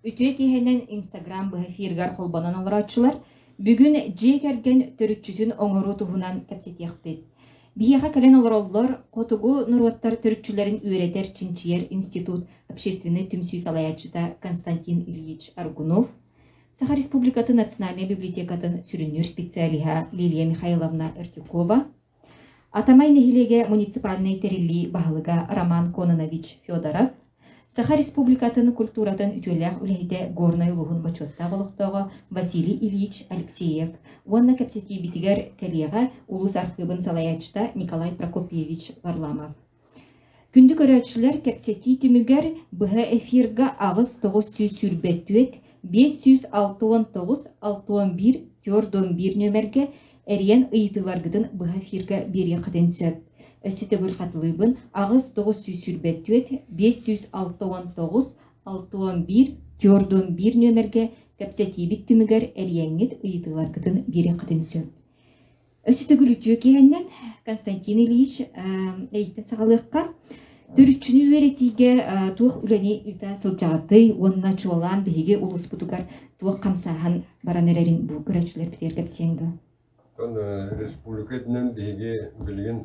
Үтүө киэһэнэн Инстаграм быһа эфиргар холбонон олорооччулар, бүгүн дьиэ кэргэн төрүччүтүн оҥоруу туһунан кэпсэтиэхпит. Биһиэхэ кэлэн олороллор Хотугу норуоттар төрүччүлэрин үөрэтэр чинчийэр институт общественнай түмсүү салайааччыта Константин Ильич Аргунов, Саха Республикатын Национальнай библиотекатын сүрүннүүр специалиһа Лилия Михайловна Эртюкова, Атамай нэһилиэгэ муниципальнай тэриллии баһылыга Роман Кононович Федоров, Саха Республикатын культуратын үтүөлээх үлэһитэ Горнай улууһун бочуоттаах олохтооҕо Василий Ильич Алексеев уонна кэпсэтиибитигэр кэлиэҕэ улуус архыыбын салайааччыта Николай Прокопьевич Варламов. Күндү көрөөччүлэр, кэпсэтии түмүгэр быһа эфирга 8924 569 61 41 нүөмэргэ эрийэн ыйытыыларгытын быһа эфирга биэриэххитин сөп. Өссө төгүл хатылыыбын 8924 569 61 41 нүөмэргэ кэпсэтиибит түмүгэр эрийэҥҥит ыйытыыларгытын биэриэххитин сөп. Өссө төгүл үтүө киһиннэн Константин Ильич эйиттэн саҕалыахха. Төрүччүнү үөрэтиигэ туох үлэни ыыта сылдьаҕытый уонна чуолаан биһиги улууспутугар туох хамсааһын баран эрэрин бу көрөөччүлэрбитигэр кэпсиэҥ дуо? Оттон республика үрдүнэн биһиги билигин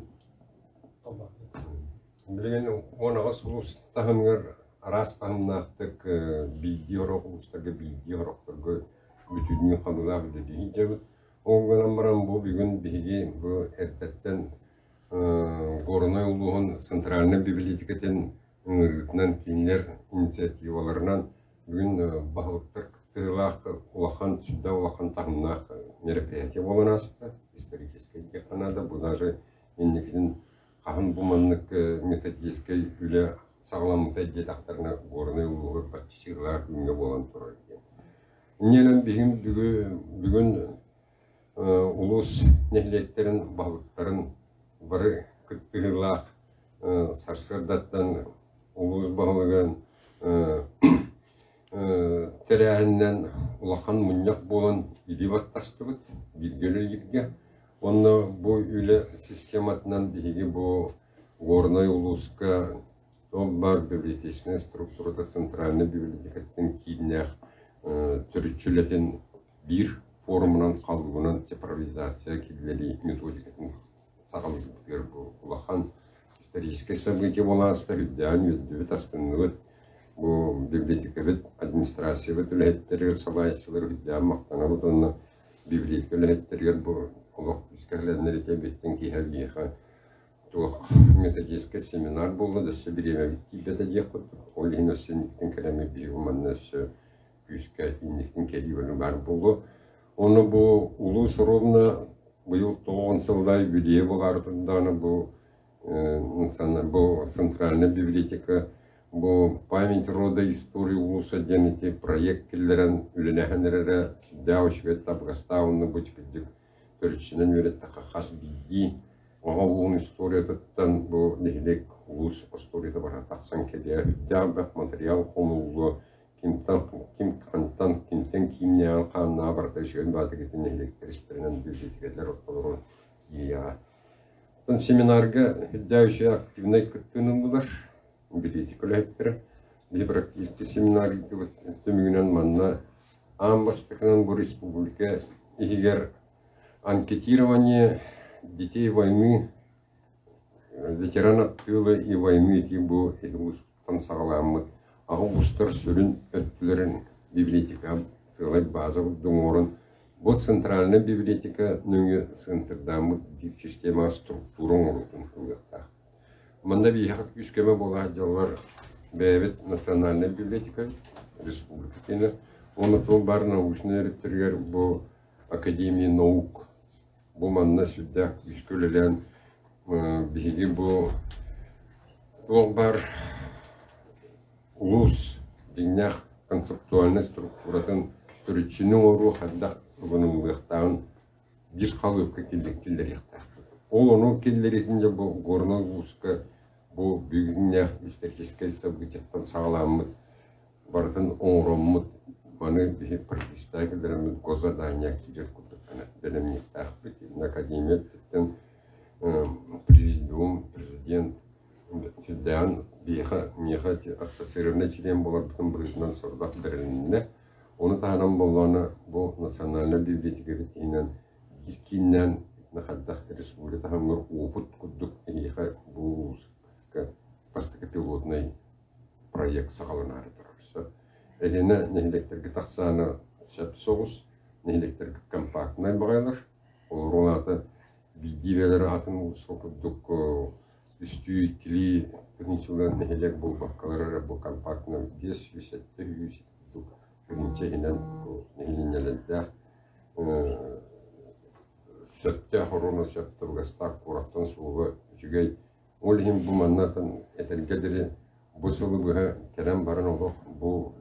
18 улуус таһымыгар араас таһымнаахтык биирдии орох улуустарга биирдии орохторго бүтүннүү хабыылаах үлэлии сылдьабыт. Ол гынан баран бу бүгүн биһиги бу эрдэттэн Горнай улууһун центральнай бибилиэтикэтин ыҥырыытынан кинилэр инициативаларынан бүгүн баһылыктар кыттыылаах улахан, сүрдээх улахан таһымнаах мероприятие буолан ааста. Историческай диэххэ наада. Бу даже инникитин хаһан бу маннык методическай үлэ саҕаламмыта диэтэхтэринэ Горнай улууһугар бачча күҥҥэ буолан турар диэн. Инньэнэн биһим бүгүн улуус нэһилиэктэрин баһылыктарын бары кыттыһыылаах сарсыардаттан улуус баһылыгын тэрээһининэн улахан мунньах буолан илии баттастыбыт бииргэ үлэлииргэ. Уонна бу үлэ систематынан биһиги бу Горнай улууска Ол баар библиотечнай структурата центральнай библиотекаттан кииннээх төрүччү үлэтин биир форумунан халыыбынан цифровизация киллэрии методикатын саҕалыырбытыгар бу улахан историческай событие буолан ааста, үрдээҕин үөрдүбүт, астынныбыт. Бу библиотекабыт, администрациябыт үлэһиттэригэр, салайааччыларыгар үрдээҕин махтанабыт уонна библиотека үлэһиттэригэр бу олох күүскэ кэлэннэр ити киһи биһиэхэ туох методическай семинар буолла да өссө бириэмэбит тиийбэтэ диэх курдук. Ол иһин өссө инниктэн кэлэммит биһиги манна өссө күүскэ инниктэн кэлии баар буолуо. Ону бу улуус ровно быйыл 90 сыллаах юбилейа буолаары турдаҕына бу бу центральная библиотека бу память рода истории улууса диэн ити проект киллэрэн үлэлэһэн эрэрэ сүрдээх үчүгэй табыгастаах уонна бу кырдьык төрүччүнэн үөрэттэххэ хас биирдии оҕо уһун историятыттан бу нэһилиэк улуус остуоруйата бара тахсан кэлиэ үрдээх элбэх материал хомуллуо кимтэн ким хантан кимтэн кииннээҕин хааннааҕа барыта үчүгэй баатыгытын нэһилиэктэр истэринэн библиотекалар ортолорун киириэҕэ. Оттон семинарга үрдээх үчүгэй активнай кыттыыны ыллылар библиотека үлэһиттэрэ. Биһи практический семинар ыытыбыт түмүгүнэн манна аан бастакынан бу республика иһигэр анкетирование детей войны, ветеранов тыла и войны ити бу улуустан саҕаламмыт аҕа уустар сүрүн өттүлэрин библиотека сыалай база курдук оҥорон бу центральнай библиотека нөҥүө центрдааммыт биир системаҕа структура оҥоруутун ылыахтаах. Манна биһиэхэ күүс-көмө буола сылдьаллар бэйэбит национальнай библиотека, республика киинэ уонна туох баар научнай өрүттэригэр бу Академия наук бу манна сүрдээх күүскэ үлэлээн биһиги бу туох баар улуус дьиҥнээх концептуальнай структуратын төрүччүнү оҥоруу хайдах ылыныллыахтааҕын биир халыыпка киллэриэхтээхпит. Ол ону киллэриитин дьэ бу Горнай улууска бу бүгүннээх историческай событиеттан саҕаламмыт барытын оҥороммут маны биһи практическай киллэрэммит госзадание киирэр курдук гына бэлэмниэхтээхпит. Академия өттүттэн президиум, президент. Сүрдээҕин биһиэхэ, миэхэ ассоциированнай чилиэн буоларбытын быһыытынан сорудах бэрилиннэ. Ону таһынан буоллаҕына бу национальнай библиотекабыт иһинэн биир кииннээн хайдах республика таһымыгар уопут курдук эһиэхэ бу улууска бастакы пилотнай проект саҕаланаары турар. Сөп. Эһиэнэ нэһилиэктэргэ тахсаана сөп соҕус, нэһилиэктэргэ компактнай баҕайылар. Олорун аата биирдии бэйэлэрэ атын улууска курдук үстүү, иккилии тыһыынчалаах нэһилиэк буолбаккалар эрэ бу компактынан 507 курдук тыһыынча иһинэн бу нэһилиэнньэлэрдээх сөптөөх оруна сөп табыгастаах куораттан суола үчүгэй. Ол иһин бу манна этэргэ диэри бу сылы быһа кэлэн баран олох бу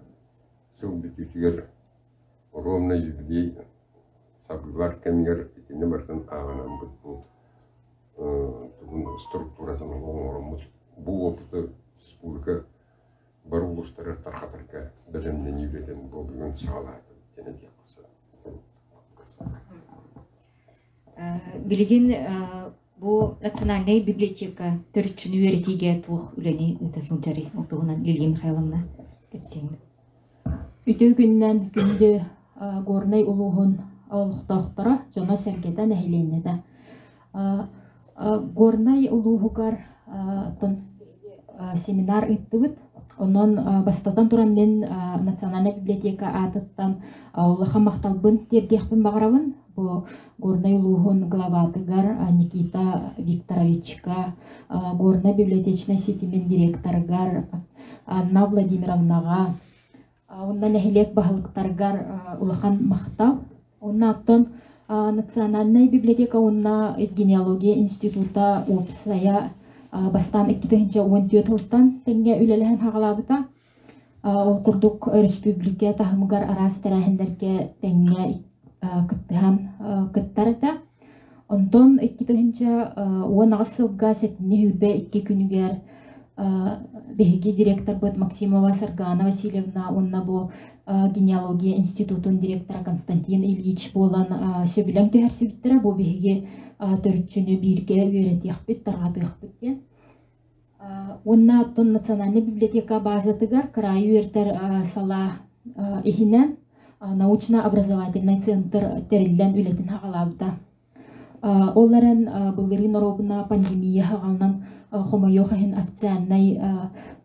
сыл бүтүүтүгэр ровно юбилей сабыллар кэмигэр итини барытын ааҕынаммыт бу тугун структуратын оҥороммут бу опыты республика бары улуустарыгар тарҕатарга бэлэмнэнии үлэтин бу бүгүн саҕалаатым диэн этиэххэ сөп. Билигин бу национальнай библиотека төрүччүнү үөрэтиигэ туох үлэни ыыта сылдьарый? Ол туһунан Лилия Михайловна кэпсиэҥ. Үтүө күнүнэн күндү Горнай улууһун олохтоохторо, дьоно-сэргэтэ, нэһилиэнньэтэ. Горнай улууһугар семинар ыыттыбыт. Онон бастатан туран мин Национальнай библиотека аатыттан улахан махталбын тиэрдиэхпин баҕарабын. Бу Горнай улууһун главатыгар Никита Викторовичка, Горнай библиотечнай ситимин директорыгар Анна Владимировнаҕа, уонна нэһилиэк баһылыктарыгар улахан махтал. Уонна оттон Национальнай библиотека уонна генеалогия института уопсайа бастаан 2014 сылтан тэҥҥэ үлэлэһэн хаҕалаабыта. Ол курдук өрөспүүбүлүкэ таһымыгар араас тэрээһиннэргэ тэҥҥэ кыттыһан кыттар этэ. Онтон 2018 сылга сэтинньи 22 күнүгэр биһиги директорбыт Максимова Саргана Васильевна уонна бу генеалогия институтун директора Константин Ильич буолан сөбүлэҥ түһэрсибиттэрэ. Бу биһиги төрүччүнү бииргэ үөрэтиэхпит, тарҕатыахпыт диэн. Уонна оттон Национальнай библиотека базатыгар кыраайы үөрэтэр салаа иһинэн научно-образовательнай центр тэриллэн үлэтин саҕалаабыта. Ол эрэн былырыын оруобуна пандемия саҕаланан хомойуох иһин официальнай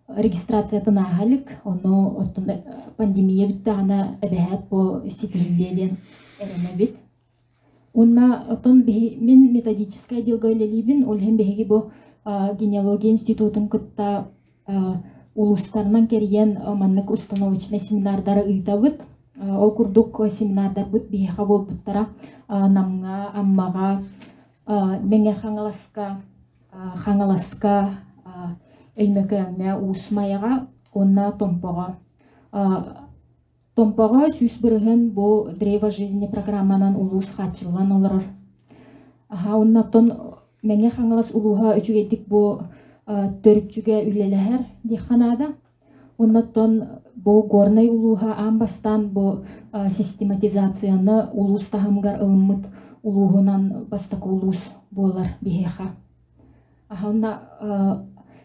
регистрациятын ааһа илик. Ону оттон пандемия бүттэҕинэ эбэһээт бу ситиһиллиэ диэн эрэнэбит. Уонна оттон мин методическай отделга үлэлиибин, ол иһин биһиги бу генеалогия институтун кытта улуустарынан кэрийэн маннык установочнай семинардары ыытабыт. Ол курдук семинардарбыт биһиэхэ буолбуттара Намҥа, Аммаҕа, Мэҥэ Хаҥаласка, Хаҥаласка, Өймөкөөҥҥө, Уус Майаҕа уонна Томпоҕо. Томпоҕо 100% бу Древо жизни программанан улуус хааччыллан олорор. Аһа уонна оттон Мэҥэ Хаҥалас улууһа үчүгэйдик бу төрүччүгэ үлэлэһэр диэххэ наада. Уонна оттон бу Горнай улууһа аан бастаан бу систематизацияны улуус таһымыгар ылыммыт улууһунан бастакы улуус буолар биһиэхэ. Уонна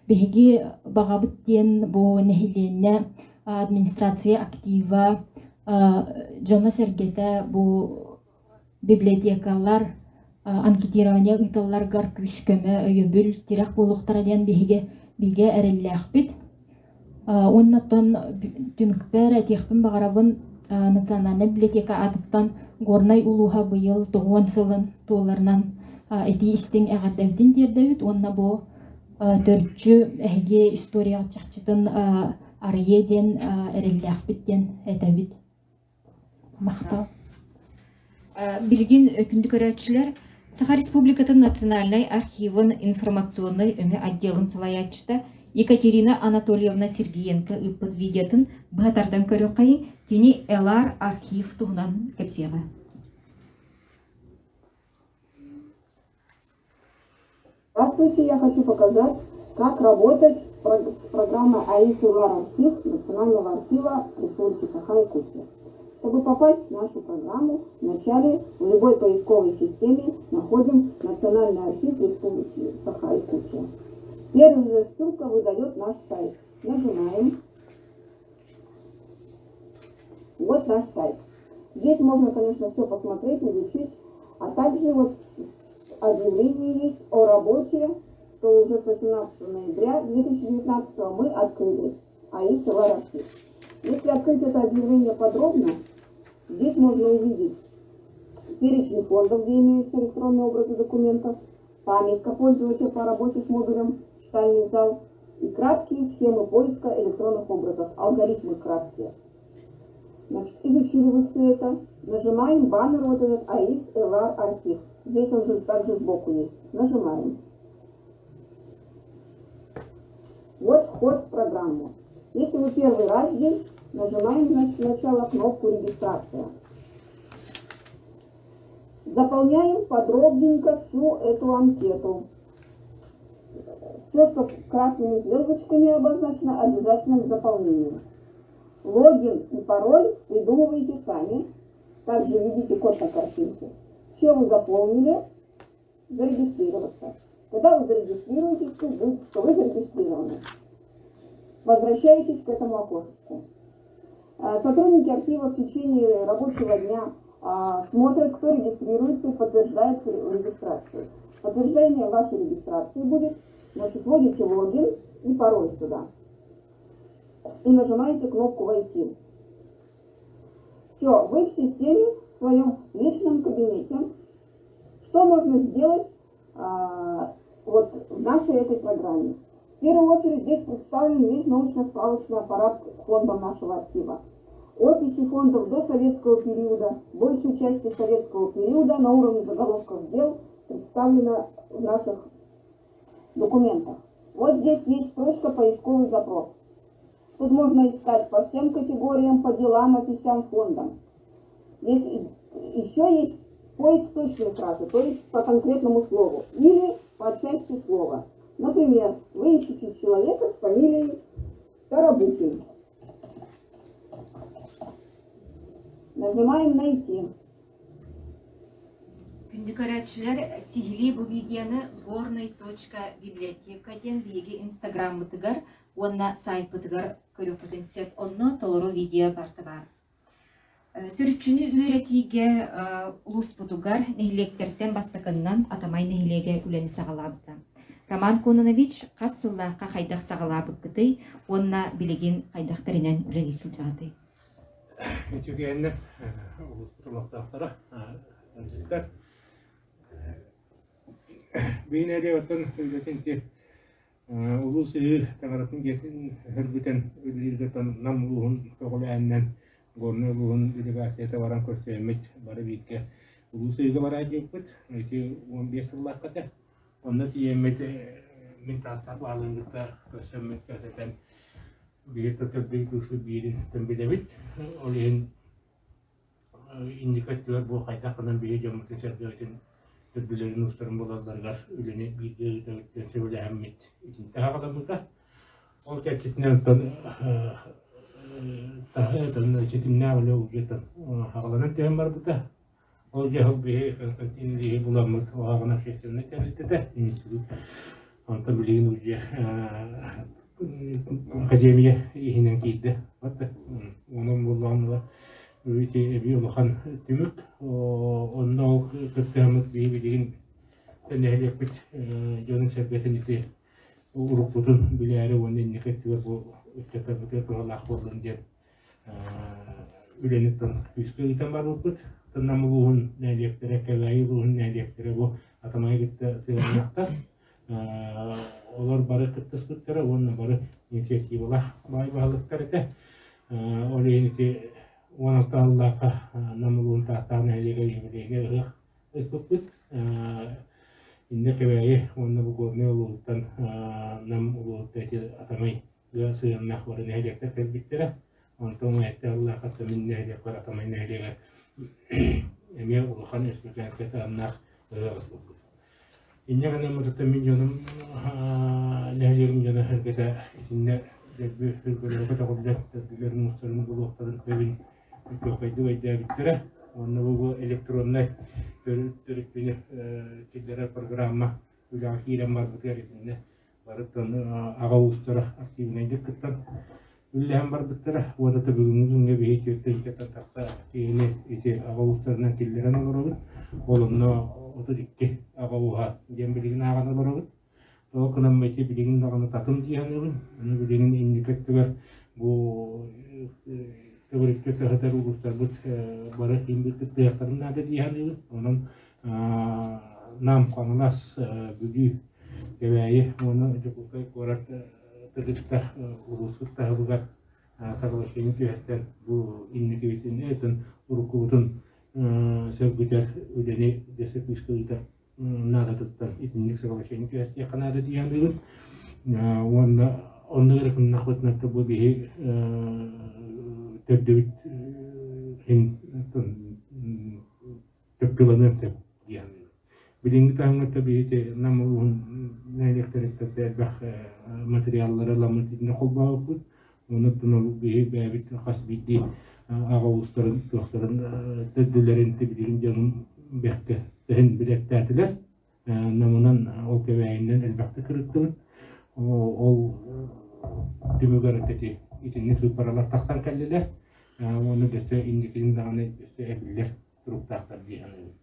биһиги баҕабыт диэн бу нэһилиэнньэ администрация актива дьоно-сэргэтэ бу библиотекалар анкетирование ыыталларыгар күүс-көмө, өйөбүл, тирэх буолуохтара диэн биһиги бигэ эрэллээхпит. Уонна оттон түмүкпэр этиэхпин баҕарабын Национальнай библиотека аатыттан Горнай улууһа быйыл тоҕуон сылын туоларынан итии истиҥ эҕэрдэбитин тиэрдэбит уонна бу төрүччү эһиги историяҕыт чахчытын арыйыа диэн эрэллээхпит диэн этэбит. Махтал. Билигин күндү көрөөччүлэр, Саха Республикатын Национальнай архивын информационнай өҥө отделын салайааччыта Екатерина Анатольевна Сергиенко ыыппыт видеотын быһа тардан көрүөххэйиҥ, кини ЛР архив туһунан кэпсиэҕэ. Здравствуйте, я хочу показать, как работать с программой АИС Архив Национального архива Республики Саха-Якутия. Чтобы попасть в нашу программу, вначале в любой поисковой системе находим Национальный архив Республики Саха-Якутия. Первая ссылка выдает наш сайт. Нажимаем. Вот наш сайт. Здесь можно, конечно, все посмотреть, изучить. А также вот объявление есть о работе, что уже с 18 ноября 2019 мы открыли АИС Архив. Если открыть это объявление подробно, здесь можно увидеть перечень фондов, где имеются электронные образы документов, памятка пользователя по работе с модулем «Читальный зал» и краткие схемы поиска электронных образов, алгоритмы краткие. Значит, изучили вы все это, нажимаем баннер вот этот АИС LR архив. Здесь он же также сбоку есть. Нажимаем. Вот вход в программу. Если вы первый раз здесь, нажимаем, значит, сначала кнопку «Регистрация». Заполняем подробненько всю эту анкету. Все, что красными звездочками обозначено, обязательно к заполнению. Логин и пароль придумываете сами. Также введите код на картинке. Все вы заполнили, зарегистрироваться. Когда вы зарегистрируетесь, то будет, что вы зарегистрированы. Возвращаетесь к этому окошечку. Сотрудники архива в течение рабочего дня смотрят, кто регистрируется и подтверждает регистрацию. Подтверждение вашей регистрации будет, значит, вводите логин и пароль сюда. И нажимаете кнопку «Войти». Все, вы в системе, в своем личном кабинете. Что можно сделать вот в нашей этой программе? В первую очередь здесь представлен весь научно-справочный аппарат фондов нашего архива. Описи фондов до советского периода, большей части советского периода на уровне заголовков дел представлена в наших документах. Вот здесь есть строчка «Поисковый запрос». Тут можно искать по всем категориям, по делам, описям, фондам. Здесь еще есть поиск точной фразы, то есть по конкретному слову или по части слова. Например, вы ищете человека с фамилией Тарабукин. Нажимаем «Найти». Күндү көрөөччүлэр, сиһилии бу видеоны горный.библиотека диэн биһиги инстаграммытыгар уонна сайтпытыгар көрүөххүтүн сөп. Онно толору видео барыта баар. Төрүччүнү үөрэтиигэ улууспутугар нэһилиэктэртэн бастакыннан Атамай нэһилиэгэ үлэни саҕалаабыта. Роман Кононович хас сыллаахха хайдах саҕалаабыккытый уонна билигин хайдах тэринэн үлэлии сылдьаҕытый? Үчүгэйиннэр улууспут олохтоохторо ыалдьыттар. Биин оттон үлэтин ити улуус ыыр таҥаратын дьиэтин сөргүтэн үлэлииргэ Нам улууһун көҕүлээнинэн Горнай улууһун делегацията баран көрсүөммүт бары бииргэ улуус ыйыга бараа диэппит. Ити 15 сыллаахха этэ. Онно тиийэммит мин таастаах баалын кытта көрсөммүт кэпсэтэн биир төрдүн кыыспыт биирин билэбит. Ол иһин инники өттүгэр бу хайдах гынан биһи дьоммутун сэргэбитин төрдүлэрин уустарын булалларыгар үлэни бииргэ ыытабыт диэн сөбүлэһэммит итинтэ аҕаламмыта. Ол кэрчитинэн оттон ситимнээх үлэ улдьуттан хаҕаланан түһэн барбыта. Ол дьаһал биһи Константин Ильичи буламмыт уһааҕын общественнай тэрилтэтэ институт. Онтон билигин уже академия иһинэн киирдэ. Онон буоллаҕына ити эбии улахан түмүк. Онно ол кыттыһаммыт биһи билигин нэһилиэкпит дьонун-сэргэтин ити уруккутун билээри уонна инники өттүгэр бу ыччаттарбытыгар туһалаах буоллун диэн үлэни күүскэ ыытан барбыппыт. Нам улууһун нэһилиэктэрэ, Кэбээйи улууһун нэһилиэктэрэ бу Атамайы кытта сыһыаннаахтар. Олор бары кыттыспыттара уонна бары инициативалаах баай баһылыктар этэ. Ол иһин ити 16 сыллаахха Нам улууһун Тааттаах нэһилиэгэ юбилейга ыһыах ыыппыппыт. Иннэ Кэбээйи уонна бу Горнай улууһуттан Нам улууһуттан ити Атамай сыһыаннаах бары нэһилиэктэр кэлбиттэрэ. Онтон Уһэттэ Аллаахатта мин нэһилиэкпэр Атамай нэһилиэгэ эмиэ улахан республиканскай таһымнаах ыһыах буолбут. Инньэ гынан мутуттан мин дьонум нэһилиэгим дьоно сэргэтэ итиннэ дьөлбү сүргэлэрэ көтөҕүллэн төрдүлэрин мустарын булуохтарын сөбүн чуолкайдык өйдөөбүттэрэ. Уонна бу электроннай төрүппүнү киллэрэр программа үлэҕэ киирэн барбытыгар итиннэ. Барыттан аҕа уустара активнайдык кыттан үллэһэн барбыттара. Уонна бүгүҥҥү күҥҥэ биһи 4 тахса киһини ити аҕа уустарынан киллэрэн олоробут. Ол онно 32 аҕа ууһа диэн билигин ааҕан олоробут. Ол гынан ити билигин даҕаны татым дии саныыбын. Аны билигин инники өттүгэр бу төгүрүккэ сыһытар улуустарбыт бары киин кыттыахтарын наада дии саныыбын. Онон Нам, Хаҥалас, Бүлүү, Кэбээйи уонна Дьокуускай куорат кытта улууспут таһымыгар соглашение түһэрсэн бу инникибитин этин уруккубутун сөргүтэр үлэни дөссө күүскэ ыытар наадатыттан итинник соглашение түһэрсиэххэ наада дии саныыбын. Уонна онно эрэ гыннахпытына бу биһи төрдүбүт иһин төпкөлөнүөн сөп дии саныыбын. Билиҥҥи таһымҥа биһиги Нам улууһун нэһилиэктэриттэн элбэх материаллары ыламмыт итиннэ холбообуппут. Онон ол биһи бэйэбит хас биирдии аҕа уустарын туохтарын төрдүлэрин тибилигин дьонун бэркэ төһүн билэттээтилэр. Намынан ол кэбээйинэн элбэхтик ырыттыбыт. Ол түмүгэр ити итинник сыыппаралар тахсан кэллилэр. Уонна өссө инникитин даҕаны өссө эбиллэр туруктаахтар дии саныыбын.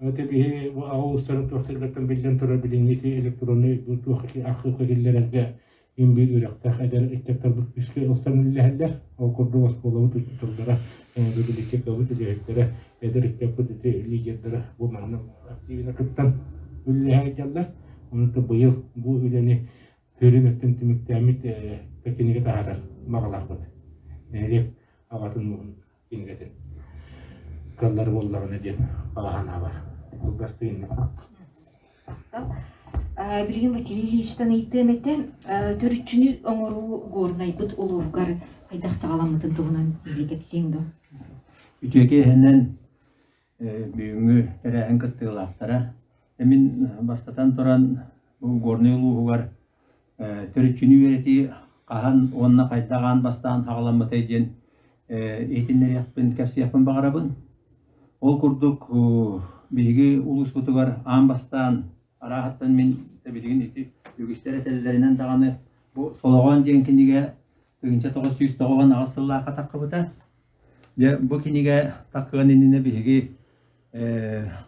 Это биһи бу аҕа уустарын туохтарыгартан биллэн турар билиҥҥи ити электроннай бу туох архыыпка киллэрэргэ мин биир үөрэхтээх эдэр ыччаттарбыт күүскэ ылсан үлэлэһэллэр. Ол курдук оскуолабыт учууталлара, библиотекабыт үлэһиттэрэ, эдэр ыччаппыт ити лидердара бу манна активно кыттан үлэлэһэ сылдьаллар. Онон быйыл бу үлэни сүрүн өттүн түмүктээммит кинигэ таһаарар баҕалаахпыт. Нэһилиэк аҕатын ууһун кинигэтин кыаллар буоллаҕына диэн баҕа санаа бар. Кылгас тыыннык. Билигин Василий Ильичтан ыйытыам этэ, төрүччүнү оҥоруу Горнайбыт улууһугар хайдах саҕаламмытын туһунан сиһилии кэпсиэҥ дуо? Үтүө киэһэнэн бүгүҥҥү тэрээһин кыттыылаахтара. Мин бастатан туран бу Горнай улууһугар төрүччүнү үөрэтии хаһан уонна хайдах аан бастаан саҕаламмытай диэн иһитиннэриэхпин, кэпсиэхпин баҕарабын. Ол курдук биһиги улууспутугар аан бастаан арааһыттан мин билигин ити үгүстэр этэллэринэн даҕаны бу Солоҕоон диэн кинигэ 1998 сыллаахха таххыбыта. Дьэ бу кинигэ таххыан иннинэ биһиги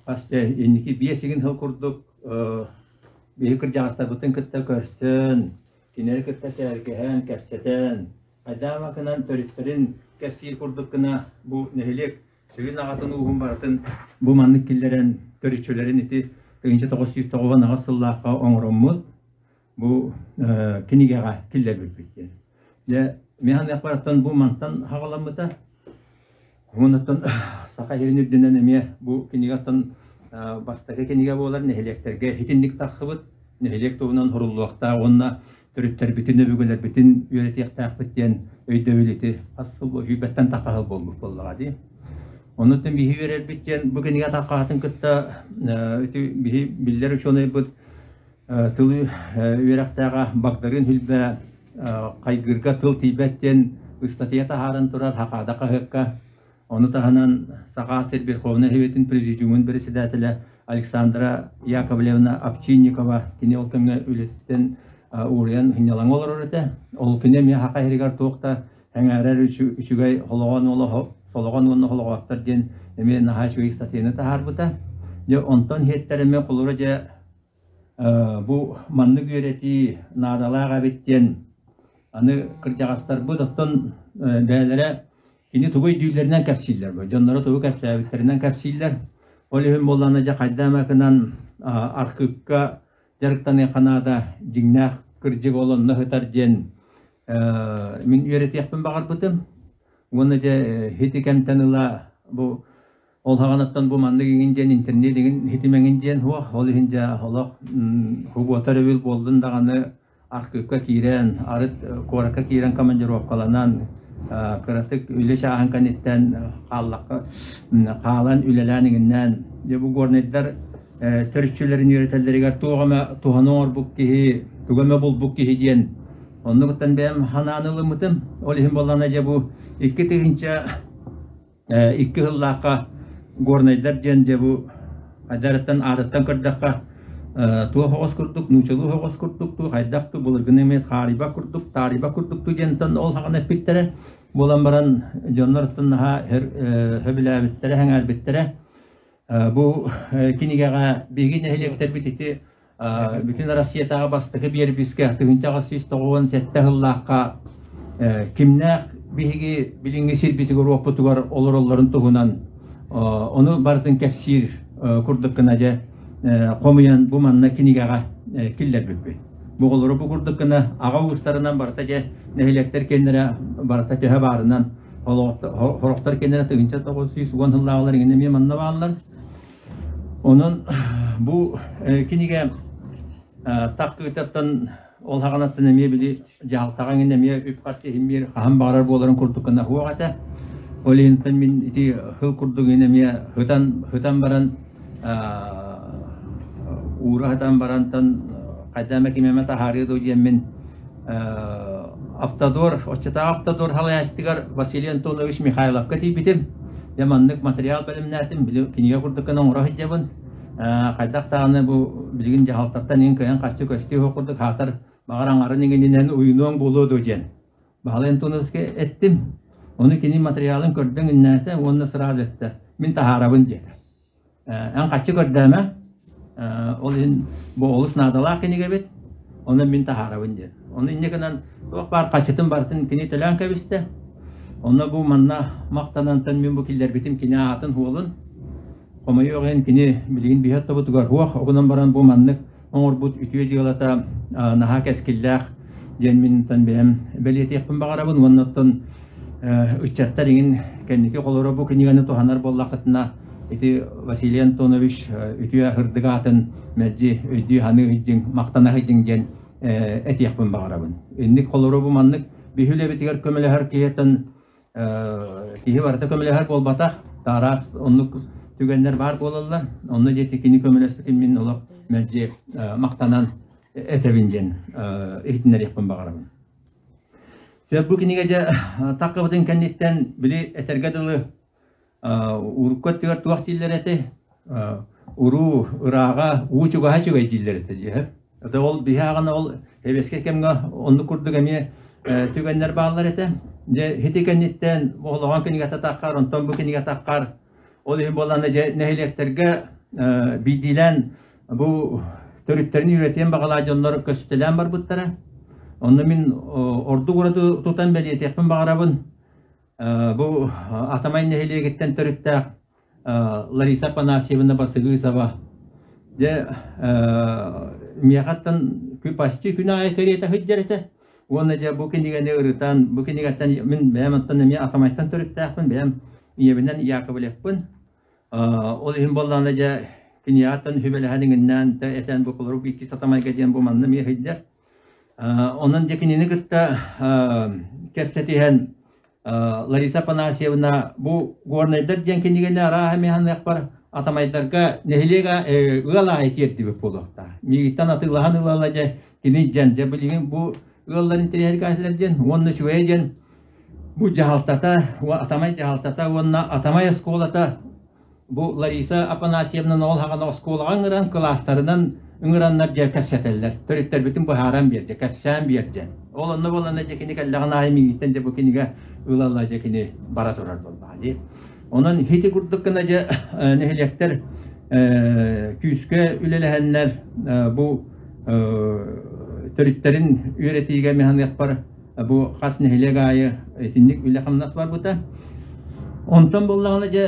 хас инники биэс игин сыл курдук биһи кырдьаҕастарбытын кытта көрсөн, кинилэри кытта сэргэһэн, кэпсэтэн, хайдаах гынан төрүттэрин кэпсиир курдук гына бу нэһилиэк сүрүн аҕатын ууһун барытын бу маннык киллэрэн төрүччүлэрин ити 1998 сыллаахха оҥороммут бу кинигэҕэ киллэрбиппит диэн. Дьэ, мин саныахпар бу мантан хаҕаламмыта. Онуттан Саха сирин үрдүнэн эмиэ бу кинигэттэн бастакы кинигэ буолар нэһилиэктэргэ итинник тахсыбыт нэһилиэк туһунан суруллуохтаах уонна төрүттэрбитин, өбүгэлэрбитин үөрэтиэхтээхпит диэн өйдөбүл ити хас сыл сүүрбэттэн тахха сыл буолбут буоллаҕа дии. Онуттан биһи үөрэрбит диэн бу кинигэ таххаатын кытта ити биһи биллэр учуонайбыт тыл үөрэхтээҕэ Багдарыын Хүлбэ хайгыырга тыл тиийбэт диэн ыстатыйа таһааран турар Хахаада хаһыакка. Ону таһынан Саха сир Верховнай Советын Президиумун председателэ Александра Яковлевна Овчинникова кини ол кэмҥэ үлэтиттэн уурайан сынньалаҥа олорор этэ. Ол кини эмиэ Саха сиригэр туох да эҥээрэр үчүгэй холоҕон солоҕон уонна холоҕооттор диэн эмиэ наһаа үчүгэй ыстатыйаны таһаарбыта. Дьэ онтон иһиттэр эмиэ холура дьэ Бу маннык үөрэтии наадалаах эбит диэн аны кырдьаҕастарбыт оттон бэйэлэрэ кини тугу өйдүүллэринэн кэпсииллэр бу дьонноро тугу кэпсээбиттэринэн кэпсииллэр. Ол иһин буоллаҕына дьэ хайдах эмэ гынан архыыпка дьарыктаныахха наада дьиҥнээх кырдьык ол онно сытар диэн мин үөрэтиэхпин баҕарбытым. Уонна дьэ ити кэмтэн ыла бу Ол хаҕанаттан бу маннык иҥин диэн интернет иҥин хитимэҥин диэн суох. Ол иһин дьэ олох субуота өрөбүл буоллун даҕаны архыыпка киирэн, арыт куоракка киирэн командировкаланан, кыратык үлэ чааһын кэнниттэн хааллахха хаалан үлэлээн иҥиннээн дьэ бу горнайдар төрүччүлэрин үөрэтэллэригэр туох эмэ туһаны оҥорбут киһи, тугу эмэ булбут киһи диэн оннугуттан бэйэм санааны ылыммытым. Ол иһин буоллаҕына дьэ бу 2000 Икки сыллаахха Горнайдар диэн дьэ бу хайдарыттан аатыттан көрдөххө Туох оҕус курдук, нуучалыы оҕус курдук туу, хайдах туу, былыргыны эмиэ хаарыйбат курдук, таарыйбат курдук туу диэнтэн ол хаҕана эппиттэрэ. Буолан баран дьоннортон наһаа сөбүлээбиттэрэ, сэҥээрбиттэрэ. Бу кинигэҕэ биһиги нэһилиэктэрбит ити бүтүн Россиятааҕы бастакы биэрбискэ 1897 сыллаахха кимнээх биһиги билиҥҥи сирбитигэр-уоппутугар олороллорун туһунан ону барытын кэпсиир курдук гына дьэ хомуйан бу манна кинигэҕэ киллэрбиппит. Бу оҕолору бу курдук гына аҕа уустарынан барыта дьэ нэһилиэктэр киэннэрэ барыта төһө баарынан Сорохтор кэннэрэ 1910 сыллааҕылар иҥин эмиэ манна бааллар. Онон бу кинигэ тахкыытаттан ол хаҕанаттан эмиэ били дьаһалтаҕа иҥин эмиэ үп-харчы иһин хаһан баҕарар буоларын курдук гына суох этэ. Ол иһинтэн мин ити сыл курдук иһин эмиэ хытан хытан баран уура хытан барантан хайдах эмэ ким эмэ таһаарыа дуу диэммин Автодор, оччотооҕу Автодор салайааччытыгар Василий Антонович Михайловка тиийбитим. Дьэ маннык материал бэлэмнээтим, били кинигэ курдук гына оҥоро сылдьабын. Хайдах даҕаны бу билигин дьаһалтаттан иҥин кыайан харчы көстүү суох курдук хаатар баҕар аҥарын иҥининэн уйунуоҥ буолуо дуо диэн. Баһылай Антоновичка эттим. Ону кини материалын көрдөҥ иннээтэ уонна сразу эттэ. Мин таһаарабын диэтэ. Эн хаччы көрдөөмө, ол иһин бу олус наадалаах кинигэбит, ону мин таһаарабын диэн. Ону инньэ гынан туох баар хаччытын барытын кини төлөөн кэбистэ. Онно бу манна махтанантан мин бу киллэрбитим кини аатын хуолун. Хомойуох иһин кини билигин биһи оттобутугар хуох, оҕунан баран бу маннык оҥорбут үтүө дьыалата наһаа кэскиллээх диэн мин бэйэм бэлиэтиэхпин баҕарабын уонна оттон ыччаттар иҥин кэнники холоро бу кинигэни туһанар буоллаххытына ити Василий Антонович үтүө сырдык аатын мэлдьи өйдүү саныы сылдьыҥ, махтана сылдьыҥ диэн этиэхпин баҕарабын. Инник холоро бу маннык биһи үлэбитигэр көмөлөһөр киһиттэн киһи барыта көмөлөһөр буолбатах, араас оннук түгэннэр баар буолаллар. Онно диэки кини көмөлөспүтүн мин олох мэлдьи махтанан этэбин диэн иһитиннэриэхпин баҕарабын. Сөп бу кинигэ дьэ таххыбытын кэнниттэн били этэргэ дылы урукку өттүгэр туох дииллэр этэй? Уруу ырааҕа, уу чугаһа үчүгэй дииллэр этэ дьиһэр. Это ол биһи аҕана ол эбиэскэ кэмҥэ оннук курдук эмиэ түгэннэр бааллар этэ. Дьэ ити кэнниттэн олоҕон кинигэтэ таххар, онтон бу кинигэ таххар. Ол иһин буоллаҕына дьэ нэһилиэктэргэ биирдиилээн бу төрүттэрин үөрэтиэн баҕалаах дьоннор көстүтэлээн барбыттара. Онно мин ордук ураты тутан бэлиэтиэхпин баҕарабын. Бу Атамай нэһилиэгиттэн төрүттээх Лариса Афанасьевна Басыгысова дьэ миэхэттэн почти күн аайы кэриэтэ сылдьар этэ. Уонна дьэ бу кинигэни ырытан, бу кинигэттэн мин бэйэм оттон эмиэ Атамайтан төрүттээхпин, бэйэм ийэбинэн Яковлевпын. Ол иһин буоллаҕына дьэ кинигэттэн сүбэлэһэн иҥиннээн этэн бу холорук иккис Атамайга диэн бу манна эмиэ сылдьар. Онон дьэ кинини кытта кэпсэтиһэн Лариса Афанасьевна бу Горнайдар диэн кинигэни арааһа эмиэ саныахпар Атамайдарга нэһилиэк ыал аайы тиэрдибит буолуохтаах. Миигиттэн атыылаһан ыла дьэ кини дьэн дьэ билигин бу ыаллар интэриэһиргээсилэр диэн уонна үчүгэйэ диэн бу дьаһалтата Атамай дьаһалтата уонна Атамай оскуолата Бу Лариса Афанасьевна ол хаҕана оскуолаҕа ыҥыран, кылаастарынан ыҥыраннар дьэ кэпсэтэллэр. Төрүттэрбитин быһааран биэрдэ, кэпсээн биэрдэ. Ол онно буоллаҕына дьэ кини кэллэҕин аайы миигиттэн дьэ бу кинигэ ыла-ыла дьэ кини бара турар буоллаҕа дии. Онон ити курдук гына дьэ нэһилиэктэр күүскэ үлэлэһэннэр бу төрүттэрин үөрэтиигэ механыахпар Бу хас нэһилиэк аайы итинник үлэ-хамнас барбыта. Онтон буоллаҕына дьэ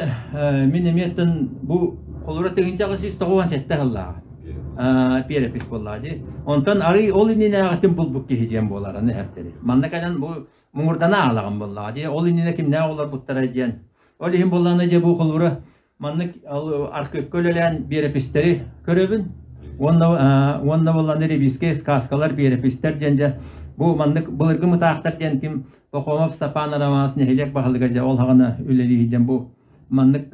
мин эмиэттэн бу холура 1897 сыллааҕа перепись буоллаҕа дии. Онтон арый ол иннинээҕитин булбут киһи диэн буоларын эһэртэри. Манна кэлэн бу муҥурдана аалаҕым буоллаҕа дии. Ол иннинэ кимнээх олорбуттара диэн. Ол иһин буоллаҕына дьэ бу холура Маннык архыыпка үлэлээн биэрэпистэри көрөбүн. Уонна уонна буоллаҕына ревизскэй сказкалар, биэрэпистэр диэн дьэ бу маннык былыргы мытаахтар диэн ким Пахомов Степан Романович нэһилиэк баһылыга дьэ ол хаҕана үлэлии диэн бу маннык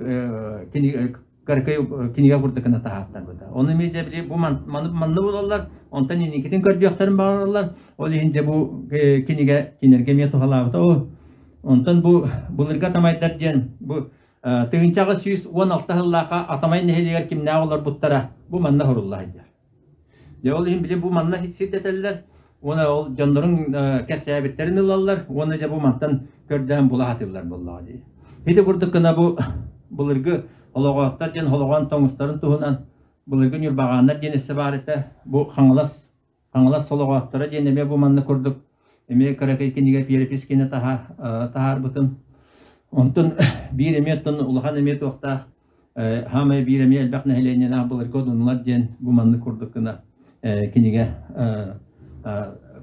кыракый кинигэ курдук гына таһааттарбыта. Ону эмиэ дьэ били бу манны булаллар, онтон инникитин көрдүөхтэрин баҕараллар. Ол иһин дьэ бу кинигэ кинилэргэ эмиэ туһалаабыта. Онтон бу былыргы атамайдар диэн бу 1816 сыллаахха Атамай нэһилиэгэр кимнээх олорбуттара бу манна сурулла сылдьар. Дьэ ол иһин били бу манна сирдэтэллэр уонна ол дьоннорун кэпсээбиттэрин ылаллар уонна дьэ бу мантан көрдөөн була сатыыллар буоллаҕа дии. Ити курдук гына бу былыргы олоҕооттор диэн холоҕоон тоҥустарын туһунан былыргы ньурбаҕааннар диэн өссө баар этэ. Бу Хаҥалас Хаҥалас солоҕоотторо диэн эмиэ бу манна курдук эмиэ кыракый кинигэ перепискини таһаарбытым. Онтон биир эмиэ оттон улахан эмиэ туохтаах хаамай биир эмиэ элбэх нэһилиэнньэлээх былыргы одунулар диэн бу маннык курдук гына кинигэ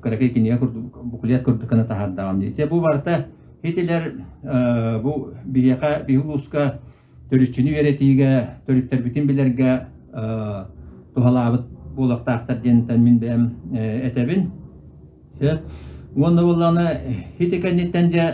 кыракый кинигэ курдук буклет курдук гына таһаардаҕым дии. Бу барыта итилэр бу биһиэхэ биһи улууска төрүччүнү үөрэтиигэ, төрүттэрбитин билэргэ туһалаабыт буолуохтаахтар диэнтэн мин бэйэм этэбин. Уонна буоллаҕына ити кэнниттэн дьэ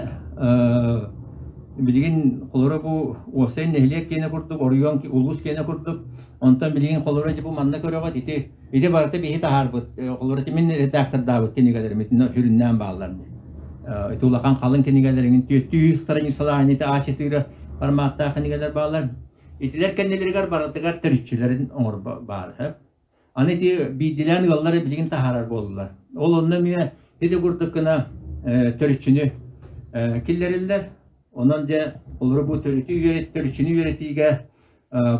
билигин холоро бу уопсай нэһилиэк киэнэ курдук, оройуон улуус киэнэ курдук, онтон билигин холоро дьэ бу манна көрөҕүт ити ити барыта биһи таһаарбыт, холоро ити мин редактордаабыт кинигэлэрим итиннэ сүрүннээн бааллар. Ити улахан халыҥ кинигэлэриҥин түөртүү страницалаах ити А4 форматтаах кинигэлэр бааллар. Итилэр кэннилэригэр барытыгар төрүччүлэрин оҥорбо баар. Аны ити биирдилээн ыаллары билигин таһаарар буоллулар. Ол онно эмиэ ити курдук гына төрүччүнү киллэриллэр. Онон дьэ олору бу төрүтү төрүччүнү үөрэтиигэ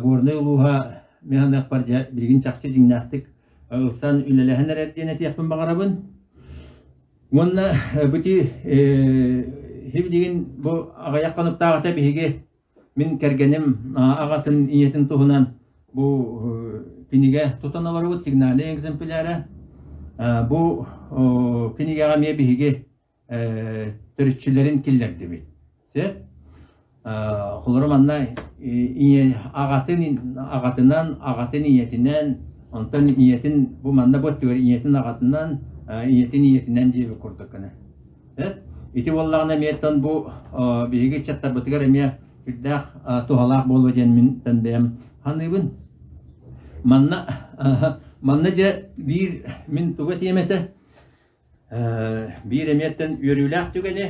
Горнай улууһа мин саныахпар дьэ билигин чахчы дьиҥнээхтик ылсан үлэлэһэн эрэр диэн этиэхпин баҕарабын. Уонна бити билигин бу аҕыйах хонуктааҕыта биһиги мин кэргэним аҕатын ийэтин туһунан бу кинигэ тутан олоробут сигнальный экземпляра. Бу кинигэҕэ эмиэ биһиги төрүччүлэрин киллэрдибит. Сөп? Холоро манна ийэ аҕатын аҕатынан, аҕатын ийэтинэн, онтон ийэтин бу манна бу өттүгэр ийэтин аҕатынан, ийэтин ийэтинэн диэбит курдук гына. Ити буоллаҕына эмиэ бу биһиги ыччаттарбытыгар эмиэ сүрдээх туһалаах буолуо диэн мин бэйэм саныыбын. Манна манна дьэ биир мин тугу этиэм этэ Биир эмиэттэн үөрүүлээх түгэни,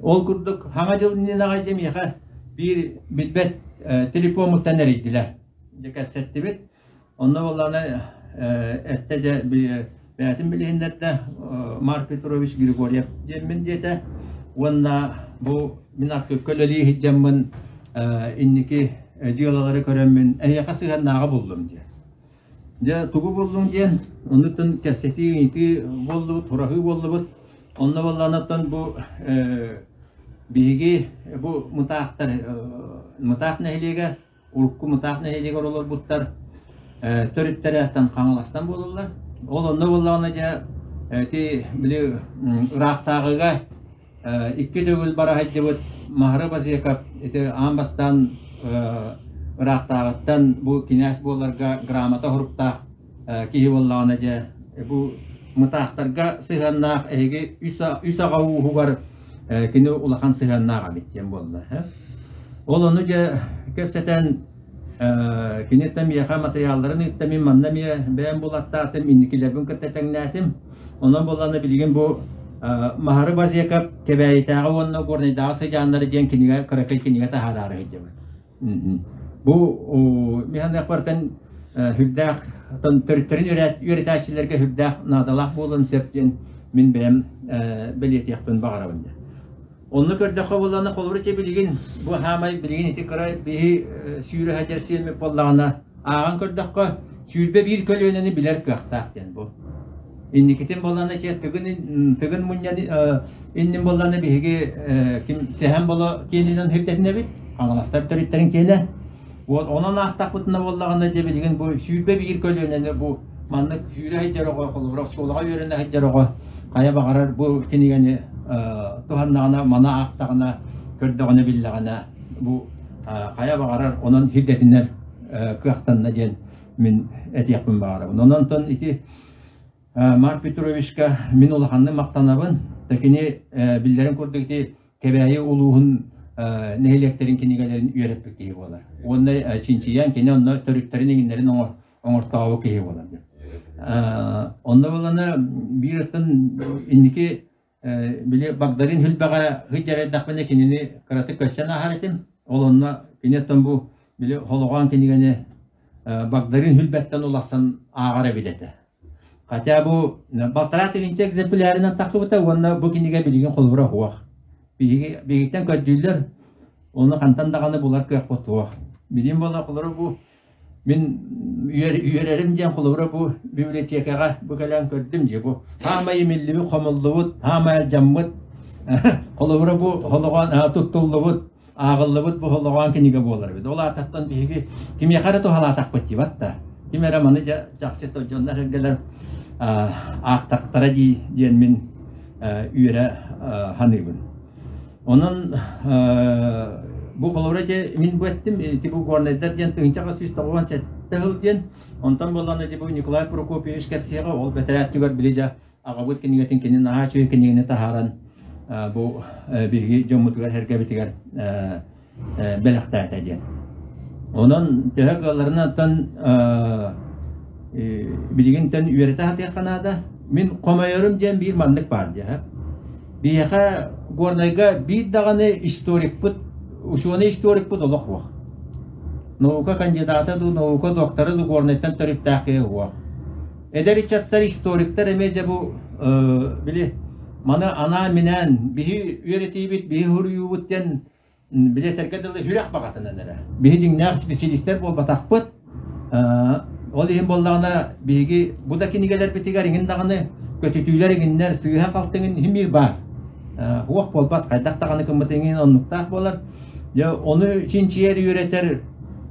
ол курдук Хаҥа дьыл иннинэ аҕай дьэ миэхэ биир билбэт телефоммуттан эрийдилэр. Дьэ кэпсэттибит. Онно буоллаҕына эттэ дьэ бэйэтин билиһиннэрдэ Марк Петрович Григорьев диэммин диэтэ. Уонна бу мин архыыпка үлэлии сылдьаммын инники дьыалалары көрөммүн эһиэхэ сыһыаннааҕы буллум диэн. Дьэ, тугу буллуҥ диэн, оннуттан кэпсэтии, ыйытыы буоллубут, тураһыы буоллубут. Онно буоллаҕына бу биһиги бу мытаахтар Мытаах нэһилиэгэ, урукку Мытаах нэһилиэгэр олорбуттар төрүттэрэ Хаҥаластан буолаллар. Ол онно буоллаҕына дьэ ити били ыраахтааҕыга Икки төгүл бара сылдьыбыт Маһары Базеков ити аан бастаан ыраахтааҕыттан бу кинээс буоларга грамота суруктаах киһи буоллаҕына дьэ бу мытаахтарга сыһыаннаах эһиги үс аҕа ууһугар кини улахан сыһыаннаах эбит диэн буолла. Ол ону дьэ кэпсэтэн киниттэн миэхэ матырыйаалларын ыытта мин манна эмиэ бэйэм булаттаатым инникилэрбин кытта тэҥнээтим. Онон буоллаҕына билигин бу Маһары Базеков Кэбээйитээҕи уонна Горнайдааҕы сыдьааннары диэн кинигэ кыракый кинигэ таһаараары сылдьабыт. Бу миһаныахпартан сүрдээх төрүттэрин үөрэтээччилэргэ сүрдээх наадалаах буолуон сөп диэн мин бэйэм бэлиэтиэхпин баҕарабын. Онно көрдөххө буоллаҕына, холобура чэ билигин бу хаамай билигин ити кыра биһи сүүрэ сылдьар сиэммит буоллаҕына, ааҕан көрдөххө, 21 көлүөнэни билэр кыахтаах диэн бу. Инникитин буоллаҕына чэ тыгын тыгын мунньан иннин буоллаҕына биһиги ким Сэһэн Боло киэнинэн сирдэтинэбит, Хаҥаластар төрүттэрин киэнэ. Вот онон аахтахпытына буоллаҕына дьэ билигин бу 21 көлүөнэни бу маннык сүүрэ сылдьар оҕо, холобура оскуолаҕа үөрэнэ сылдьар оҕо хайа баҕарар бу кинигэни туһаннаҕына, маны аахтаҕына, көрдөҕүнэ, биллэҕинэ бу хайа баҕарар онон сирдэтинэр кыахтанна диэн мин этиэхпин баҕарабын. Онон ити Марк Петровичка мин улаханнык махтанабын. Кини биллэрин курдук ити Кэбээйи улууһун нэһилиэктэрин кинигэлэрин үөрэппит киһи буолар. Уонна чинчийэн кини онно төрүттэрин иҥиннэрин оҥортообут киһи буолар. Онно буолана биир өттүн инники били Багдарин Хүлбэҕэ сылдьар эрдэхпинэ кинини кыратык көрсөн ааһар этим. Ол онно кини оттон бу били холоҕоон кинигэни Багдарин Хүлбэттэн уларсан ааҕар эбит этэ. Хотя бу балтараа тыһыынча экземплярынан тахсыбыта уонна бу кинигэ билигин холобура суох. Биһиги биһигиттэн көрдүүллэр, ону хантан даҕаны булар кыахпыт суох. Билим буола холобура бу мин үөрэрим диэн холобура бу библиотекаҕа бу кэлэн көрдүм дии бу хаамай имиллибит хомуллубут хаамай алдьаммыт холобура бу холоҕоон туттуллубут ааҕыллыбыт бу холоҕоон кинигэ буолар эбит. Ол аататтан биһиги кимиэхэ эрэ туһалаатахпыт диибат да. Ким эрэ маны чахчы дьоннор эргэлэр аахтахтара дии диэн мин үөрэ саныыбын. Онон бу холобура ити мин бу эттим ити бу горнайдар диэн 1197 сыл диэн онтон буоллаҕына ити бу Николай Прокопьевич кэпсиэҕэ ол бэтэрээттигэр били дьэ аҕабыт кинигэтин кини наһаа үчүгэй кинигэни таһааран бу биһиги дьоммутугар сэргэбитигэр бэлэхтээтэ диэн. Онон төһө кыалларынан билигинтэн үөрэтэ сатыахха наада. Мин хомойорум диэн биир маннык баар дии. Биһиэхэ Горнайга биир даҕаны историкпыт, учуонай историкпыт олох суох. Наука кандидата дуу, наука доктора дуу Горнайтан төрүттээх киһи суох. Эдэр ыччаттар, историктар эмиэ дьэ бу били маны анаан-минээн биһи үөрэтиибит, биһи суруйуубут диэн били этэргэ дылы сүрэх баҕатынан эрэ. Биһи дьиҥнээх специалистэр буолбатахпыт. Ол иһин буоллаҕына биһиги бу да кинигэлэрбитигэр иҥин даҕаны көтүтүүлэр иҥиннэр сыыһа-халты иҥин иһин баар. Уох буолбат, хайдах даҕаны гыммыт иҥин оннуктаах буолар. Дьэ ону чинчийэр, үөрэтэр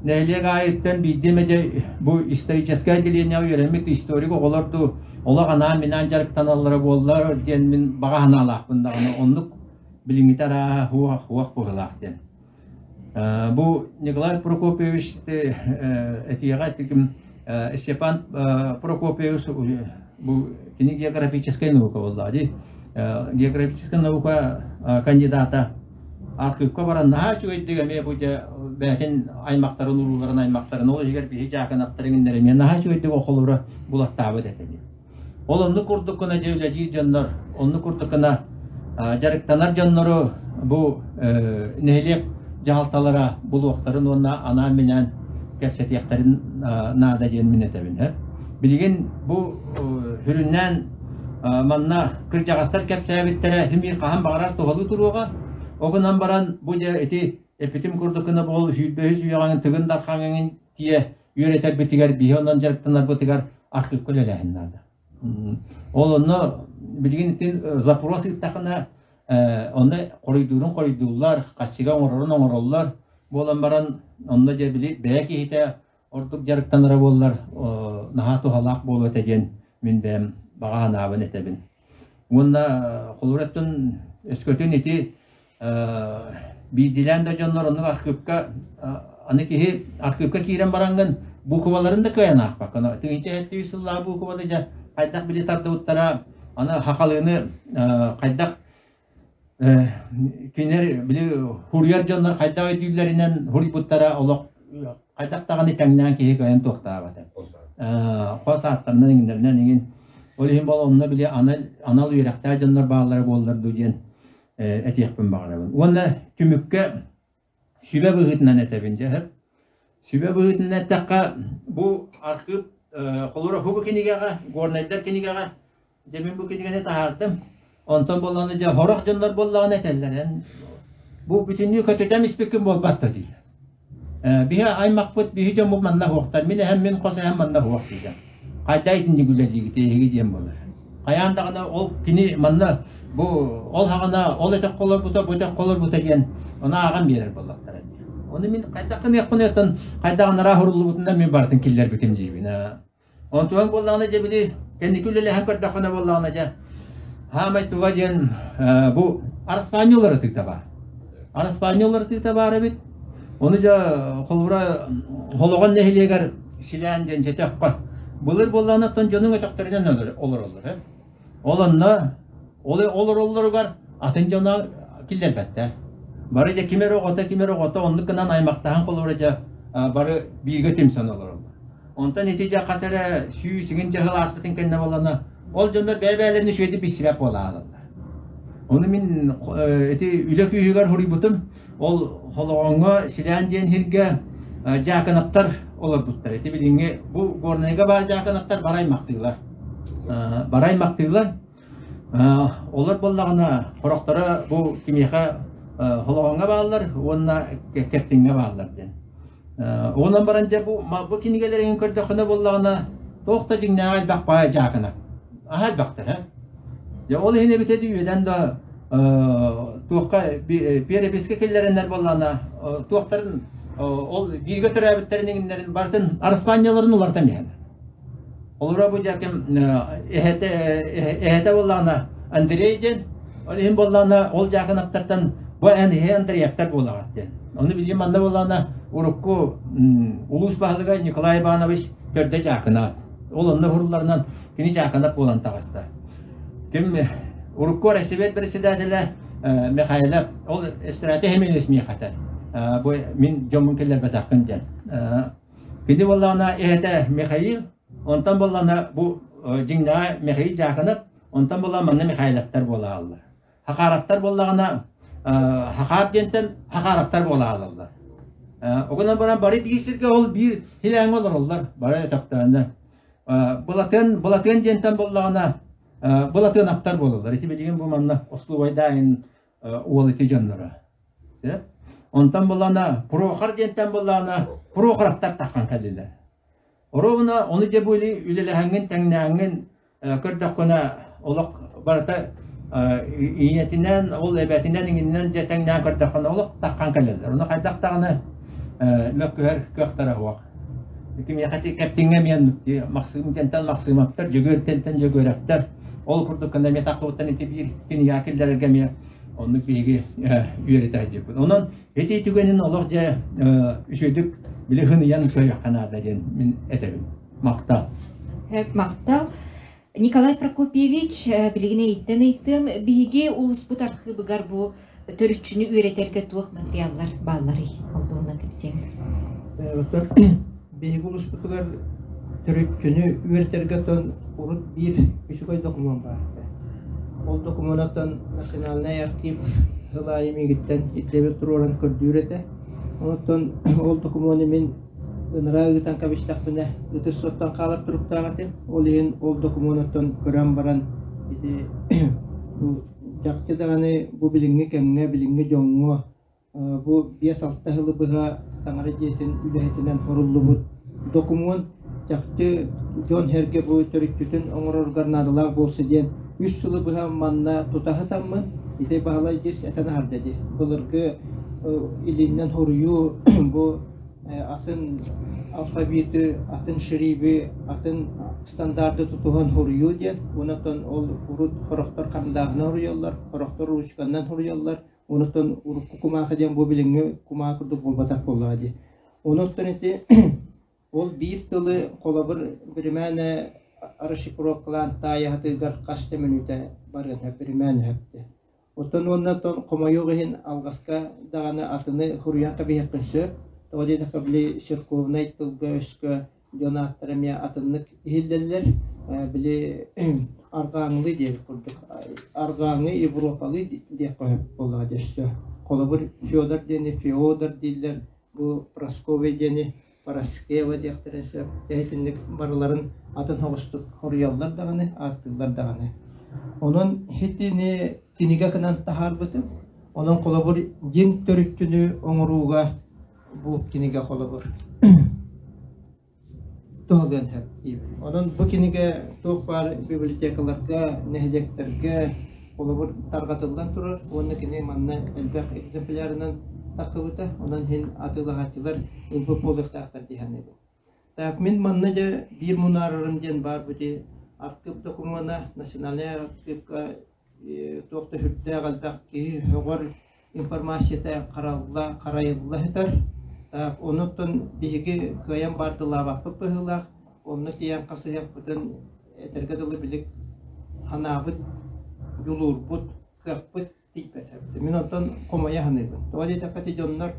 нэһилиэк аайыттан биирдэ эмэ дьэ бу историческай отделениеҕа үөрэммит историк оҕолор дуу олох анаан-минээн дьарыктаналлара буоллар диэн мин баҕа санаалаахпын даҕаны оннук билиҥҥитэ арааһа хуох хуох быһыылаах диэн. Бу Николай Прокопьевич этиэҕэ этигим Степан Прокопьевич бу кини географическай наука буоллаҕа дии. Географическай наука кандидата архыыпка баран наһаа үчүгэйдик эмиэ бу дьэ бэйэтин аймахтарын урууларын аймахтарын ол иһигэр биһи дьаакынаптар иҥиннэр эмиэ наһаа үчүгэйдик охолоро булаттаабыт этэ дии. Ол оннук курдук гына дьэ үлэлиир дьоннор, оннук курдук гына дьарыктанар дьоннору бу нэһилиэк дьаһалталара булуохтарын уонна анаан-минээн кэпсэтиэхтэрин наада диэн мин этэбин. Билигин бу сүрүннээн манна кырдьаҕастар кэпсээбиттэрэ син хаһан баҕарар туһалыы туруоҕа. Ол гынан баран бу дьэ ити эппитим курдук гына буол сүүрбэһис үйэҕин Тыгын Дархаҥын тиэ үөрэтэрбитигэр биһи онон дьарыктанарбытыгар архыыпка үлэлээһин наада. Ол онно билигин итин запрос ыыттахына онно хоруйдуурун хоруйдууллар, хаччыга оҥорорун оҥороллор буолан баран онно дьэ били бэйэ киһитэ ордук дьарыктанара буоллар наһаа туһалаах буолуо этэ диэн мин бэйэм баҕа санаабын этэбин. Уонна холобур өттүн өскөтүн ити биирдиилээн да дьоннор оннук архыыпка аны киһи архыыпка киирэн бараҥҥын буукубаларын да кыайан аахпаккын. Тыһыынча сэттэ сыллаах буукубаны дьэ хайдах били тардыбыттара аны хахалыыны хайдах кинилэр били хуруйар дьоннор хайдах өйдүүллэринэн хуруйбуттара олох хайдах даҕаны тэҥнээн киһи кыайан туохтаабата. Хос ааттарынан иҥнэринэн иҥин. Ол иһин бол онно били анал үөрэхтээх дьоннор бааллара буоллар дуу диэн этиэхпин баҕарабын. Уонна түмүккэ сүбэ быһыытынан этэбин дьэ. Сүбэ быһыытынан эттэххэ бу архыып холобура бу кинигэҕэ, Горнайдар кинигэҕэ Дьэ мин бу кинигэни таһаардым. Онтон буоллаҕына дьэ сорох дьоннор буоллаҕына этэллэр эн бу бүтүннүү көтүтэн испиккин буолбат да дииллэр. Биһи аймахпыт, биһи дьоммут манна суохтар. Мин эһэм, мин хос эһэм манна суох дииллэр. Хайда итинник үлэлиигит эһиги диэн буолар. Хайаан даҕаны ол кини манна бу ол хаҕана ол өтөххө олорбута, бу өтөххө олорбута диэн ону ааҕан биэрэр буоллахтара дии. Ону мин хайдах гыныахпын оттон хайдах анараа суруллубутунан мин барытын киллэрбитим диибин. Онтуон буоллаҕына дьэ били кэнники үлэлэһэн көрдөххүнэ буоллаҕына дьэ хаамай туга диэн бу араспаанньа уларытыыта баар. Араспаанньа уларытыыта баар эбит. Ону дьэ холобура Холоҕон нэһилиэгэр Силээн диэн дьэ Былыр буоллаҕына оттон дьонуҥ өтөхтөрүнэн олороллор. Ол онно ол олороллоругар атын дьоно киллэрбэттэр. Бары дьэ ким эрэ оҕото, ким эрэ оҕото оннук гынан аймахтаһан холобура дьэ бары бииргэ түмсэн олороллор. Онтон ити дьэ хас эрэ сүүс иҥин дьаһыл ааспытын кэннэ буоллаҕына, ол дьоннор бэйэ-бэйэлэрин үчүгэйдик билсибэт буола хаалаллар. Ону мин ити үлэ күүһүгэр суруйбутум. Ол Холоҕоҥҥо Силээн диэн сиргэ Дьаакынаптар олорбуттар. Ити билиҥҥи бу Горнайга баар Дьаакынаптар бары аймахтыылар. Бары аймахтыылар. Олор буоллаҕына сорохторо бу кимиэхэ Холоҕоҥҥо бааллар уонна Кэптиҥҥэ бааллар диэн. Онон баран дьэ бу бу кинигэлэрин көрдөххүнэ буоллаҕына туох да дьиҥнээҕэ элбэх баай дьаакына. Аһа элбэхтэр һэ. Дьэ ол иһин эбитэ үөдэн да туохха переписка киллэрэннэр буоллаҕына туохтарын ол бииргэ төрөөбүттэрин иҥиннэрин барытын араспаанньаларын уларытан иһэллэр. Олоро бу дьэким эһэтэ эһэтэ буоллаҕына Андрей диэн, ол иһин буоллаҕына ол дьаакынаптартан бу эн иһи Андреевтар буолаҕыт диэн. Ону билигин манна буоллаҕына урукку улуус баһылыга Николай Иванович төрдө дьаакына. Ол онно уһурулларынан кини дьаакынап буолан таҕыста. Ким урукку Россия председателэ Михайлов ол стратегия миэхэтэ. Бу мин дьоммун киллэрбэтэхпин диэн. Кини буоллаҕына эһэтэ Михаил, онтон буоллаҕына бу дьиҥнээҕэ Михаил Дьаакынап, онтон буоллаҕына манна Михайловтар буолааллар. Хахаровтар буоллаҕына Хахаар диэнтэн Хахаровтар буолааллар. Огонон баран бары биир сиргэ ол биир хилээҥҥэ олороллор, бары өтөхтөөннөр. Былатыан, Былатыан диэнтэн буоллаҕына Былатыанаптар буолаллар. Ити билигин бу манна остуубайдаайын уол ити дьонноро. Онтон буллаана Прохор диэнтэн буллаана Прохоровтар таххан кэллилэр. Оруобуна ону дьэ бу үлэлэһэҥҥин тэҥнээҥҥин көрдөххүнэ олох барыта ийэтинэн ол эбэтинэн иҥининэн дьэ тэҥнээн көрдөххүнэ олох таххан кэлэллэр. Ону хайдах даҕаны мөккүһэр кыахтара суох. Кимиэхэ кэптиҥҥэ эмиэ Махсыым диэнтэн Махсыымаптар, Дьөгүөр диэнтэн Дьөгүөрэптэр. Ол курдук гына эмиэ таххыбыттан ити биир кинигэҕэ киллэрэргэ эмиэ оннук биһиги үөрэтэ сылдьыбыт. Онон ити түгэнин олох дьэ үчүгэйдик били хыныйан көрүөххэ наада диэн мин этэбин. Махтал. Махтал. Николай Прокопьевич, билигин эйиттэн ыйытыам, биһиги улууспут архыыбыгар бу төрүччүнү үөрэтэргэ туох материаллар баалларый? Ол туһунан кэпсиэҥ. Биһиги улууспутугар төрүччүнү үөрэтэргэ тон урут биир үчүгэй докумуон баар этэ. Ол докумуонаттан Национальнай архив сыл аайы миигиттэн ирдэбил туруоран көрдүүр этэ. Онтон ол докумуону мин ыныраа ыытан кэбистэхпинэ ытыс соттон хаалар туруктаах этим. Ол иһин ол докумуонуттан көрөн баран ити бу чахчы даҕаны бу билиҥҥи кэмҥэ, билиҥҥи дьоҥҥо Бу 5-6 сылы быһа таҥара дьиэтин үлэһитинэн суруллубут докумуон чахчы дьон-сэргэ бу төрүччүтүн оҥороругар наадалаах буолсу диэн үс сылы быһа манна тута сытаммын ити Баһылай дьис этэн аһарда дии. Былыргы илииннэн суруйуу бу атын алфавиты, атын шриби, атын стандарды тутуһан суруйуу диэн. Онон ол урут сорохтор харандааһынан суруйаллар, сорохтор ручканнан суруйаллар. Онуттан урукку кумаахы диэн бу билиҥҥи кумаа курдук буолбатах буоллаҕа дии. Онуттан ити ол биир тылы холобур биримээнэ расшифровкалаан таайаһатыгар хас да мүнүүтэ барыан сөп, биримээнэ сөптө. Оттон уонна оттон хомойуох иһин алҕаска даҕаны атыны суруйан кэбиһиэххин сөп. Тоҕо диэтэххэ били церковнай тылга-өскө дьон ааттара эмиэ атыннык иһиллэллэр. Били арҕааҥылыы диэбит курдук арҕааҥы европалыы диэххэ сөп буоллаҕа дьэ өссө. Холобур, Федор диэни Феодор дииллэр, бу Прасковья диэни Параскева диэхтэрин сөп. Итинник барыларын атын соҕустук хоруйаллар даҕаны, ааттыыллар даҕаны. Онон итини кинигэ гынан таһаарбытым. Онон холобур дьиҥ төрүччүнү оҥорууга бу кинигэ холобур туһалыан сөп диибин. Онон бу кинигэ туох баар библиотекаларга, нэһилиэктэргэ холобур тарҕатыллан турар уонна кини манна элбэх экземплярынан тахсыбыта. Онон иһин атыылаһааччылар ылбыт буолуохтаахтар дии саныыбын. Так мин манна дьэ биир мунаарарым диэн баар бу ити архыып докумуона национальнай архыыпка туох да сүрдээх элбэх киһи сөҕөр информацията харалла, харайылла сытар. Онуттан биһиги кыайан баардылаабаппыт быһыылаах, онно тиийэн хасыһыахпытын этэргэ дылы билик санаабыт, дьулуурбут, кыахпыт тиийбэт. Мин онтон хомойо саныыбын. Тоҕо диэтэххэ ити дьоннор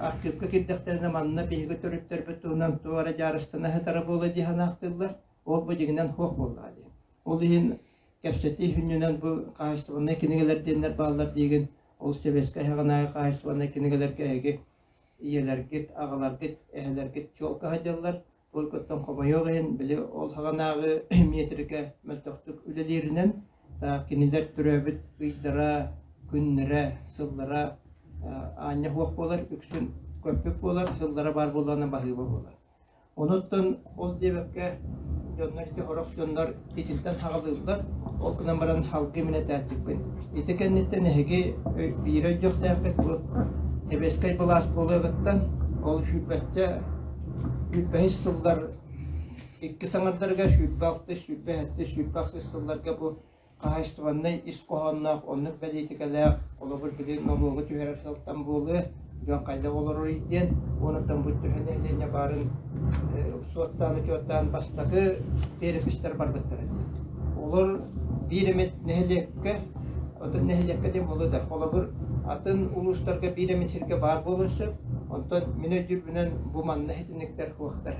архыыпка киирдэхтэринэ манна биһиги төрүттэрбит туһунан туох эрэ дьаарыстана сытара буолуо дии санаахтыыллар. Ол бу дьиҥинэн суох буоллаҕа дии. Ол иһин кэпсэтии сүнньүнэн бу хаһаайыстыбаннай кинигэлэр диэннэр бааллар диигин, ол сэбиэскэй саҕанааҕы хаһаайыстыбаннай кинигэлэргэ эһиги ийэлэргит, аҕаларгыт, эһэлэргит чуолка сылдьаллар. Только хомойуох иһин, били ол саҕанааҕы миэтирикэ мөлтөхтүк үлэлииринэн, кинилэр төрөөбүт ыйдара, күннэрэ, сыллара аанньа суох буолар, үксүн көппүт буолар, сыллара баар буоллаҕына баһыыба буолар. Онуттан ол диэбэккэ дьоннор ити сорох дьоннор итинтэн хаҕалыыллар, ол гынан баран салгыы мин этээччикпин. Ити кэнниттэн эһиги биири өйдүөхтээххит бу сэбиэскэй былаас буолуоҕуттан ол сүүрбэччэ сүүрбэһис сыллар икки саҥардарыгар 26, 27, 28 сылларга бу хаһаайыстыбаннай ис хоһоонноох оннук бэлиитикэлээх, холобур, били нолуогу түһэрэр сылтан буолуо, дьон хайдах олороруй диэн, уонуттан бу төһө нэһилиэнньэ баарын суоттаан-учуоттаан бастакы перепистэр барбыттара. Олор биир эмит нэһилиэккэ, отон нэһилиэккэ диэн буолуо да, холобур, атын улуустарга биир эмит сиргэ баар буолуон сөп, онтон мин өйдүүрбүнэн бу манна итинниктэр суохтар.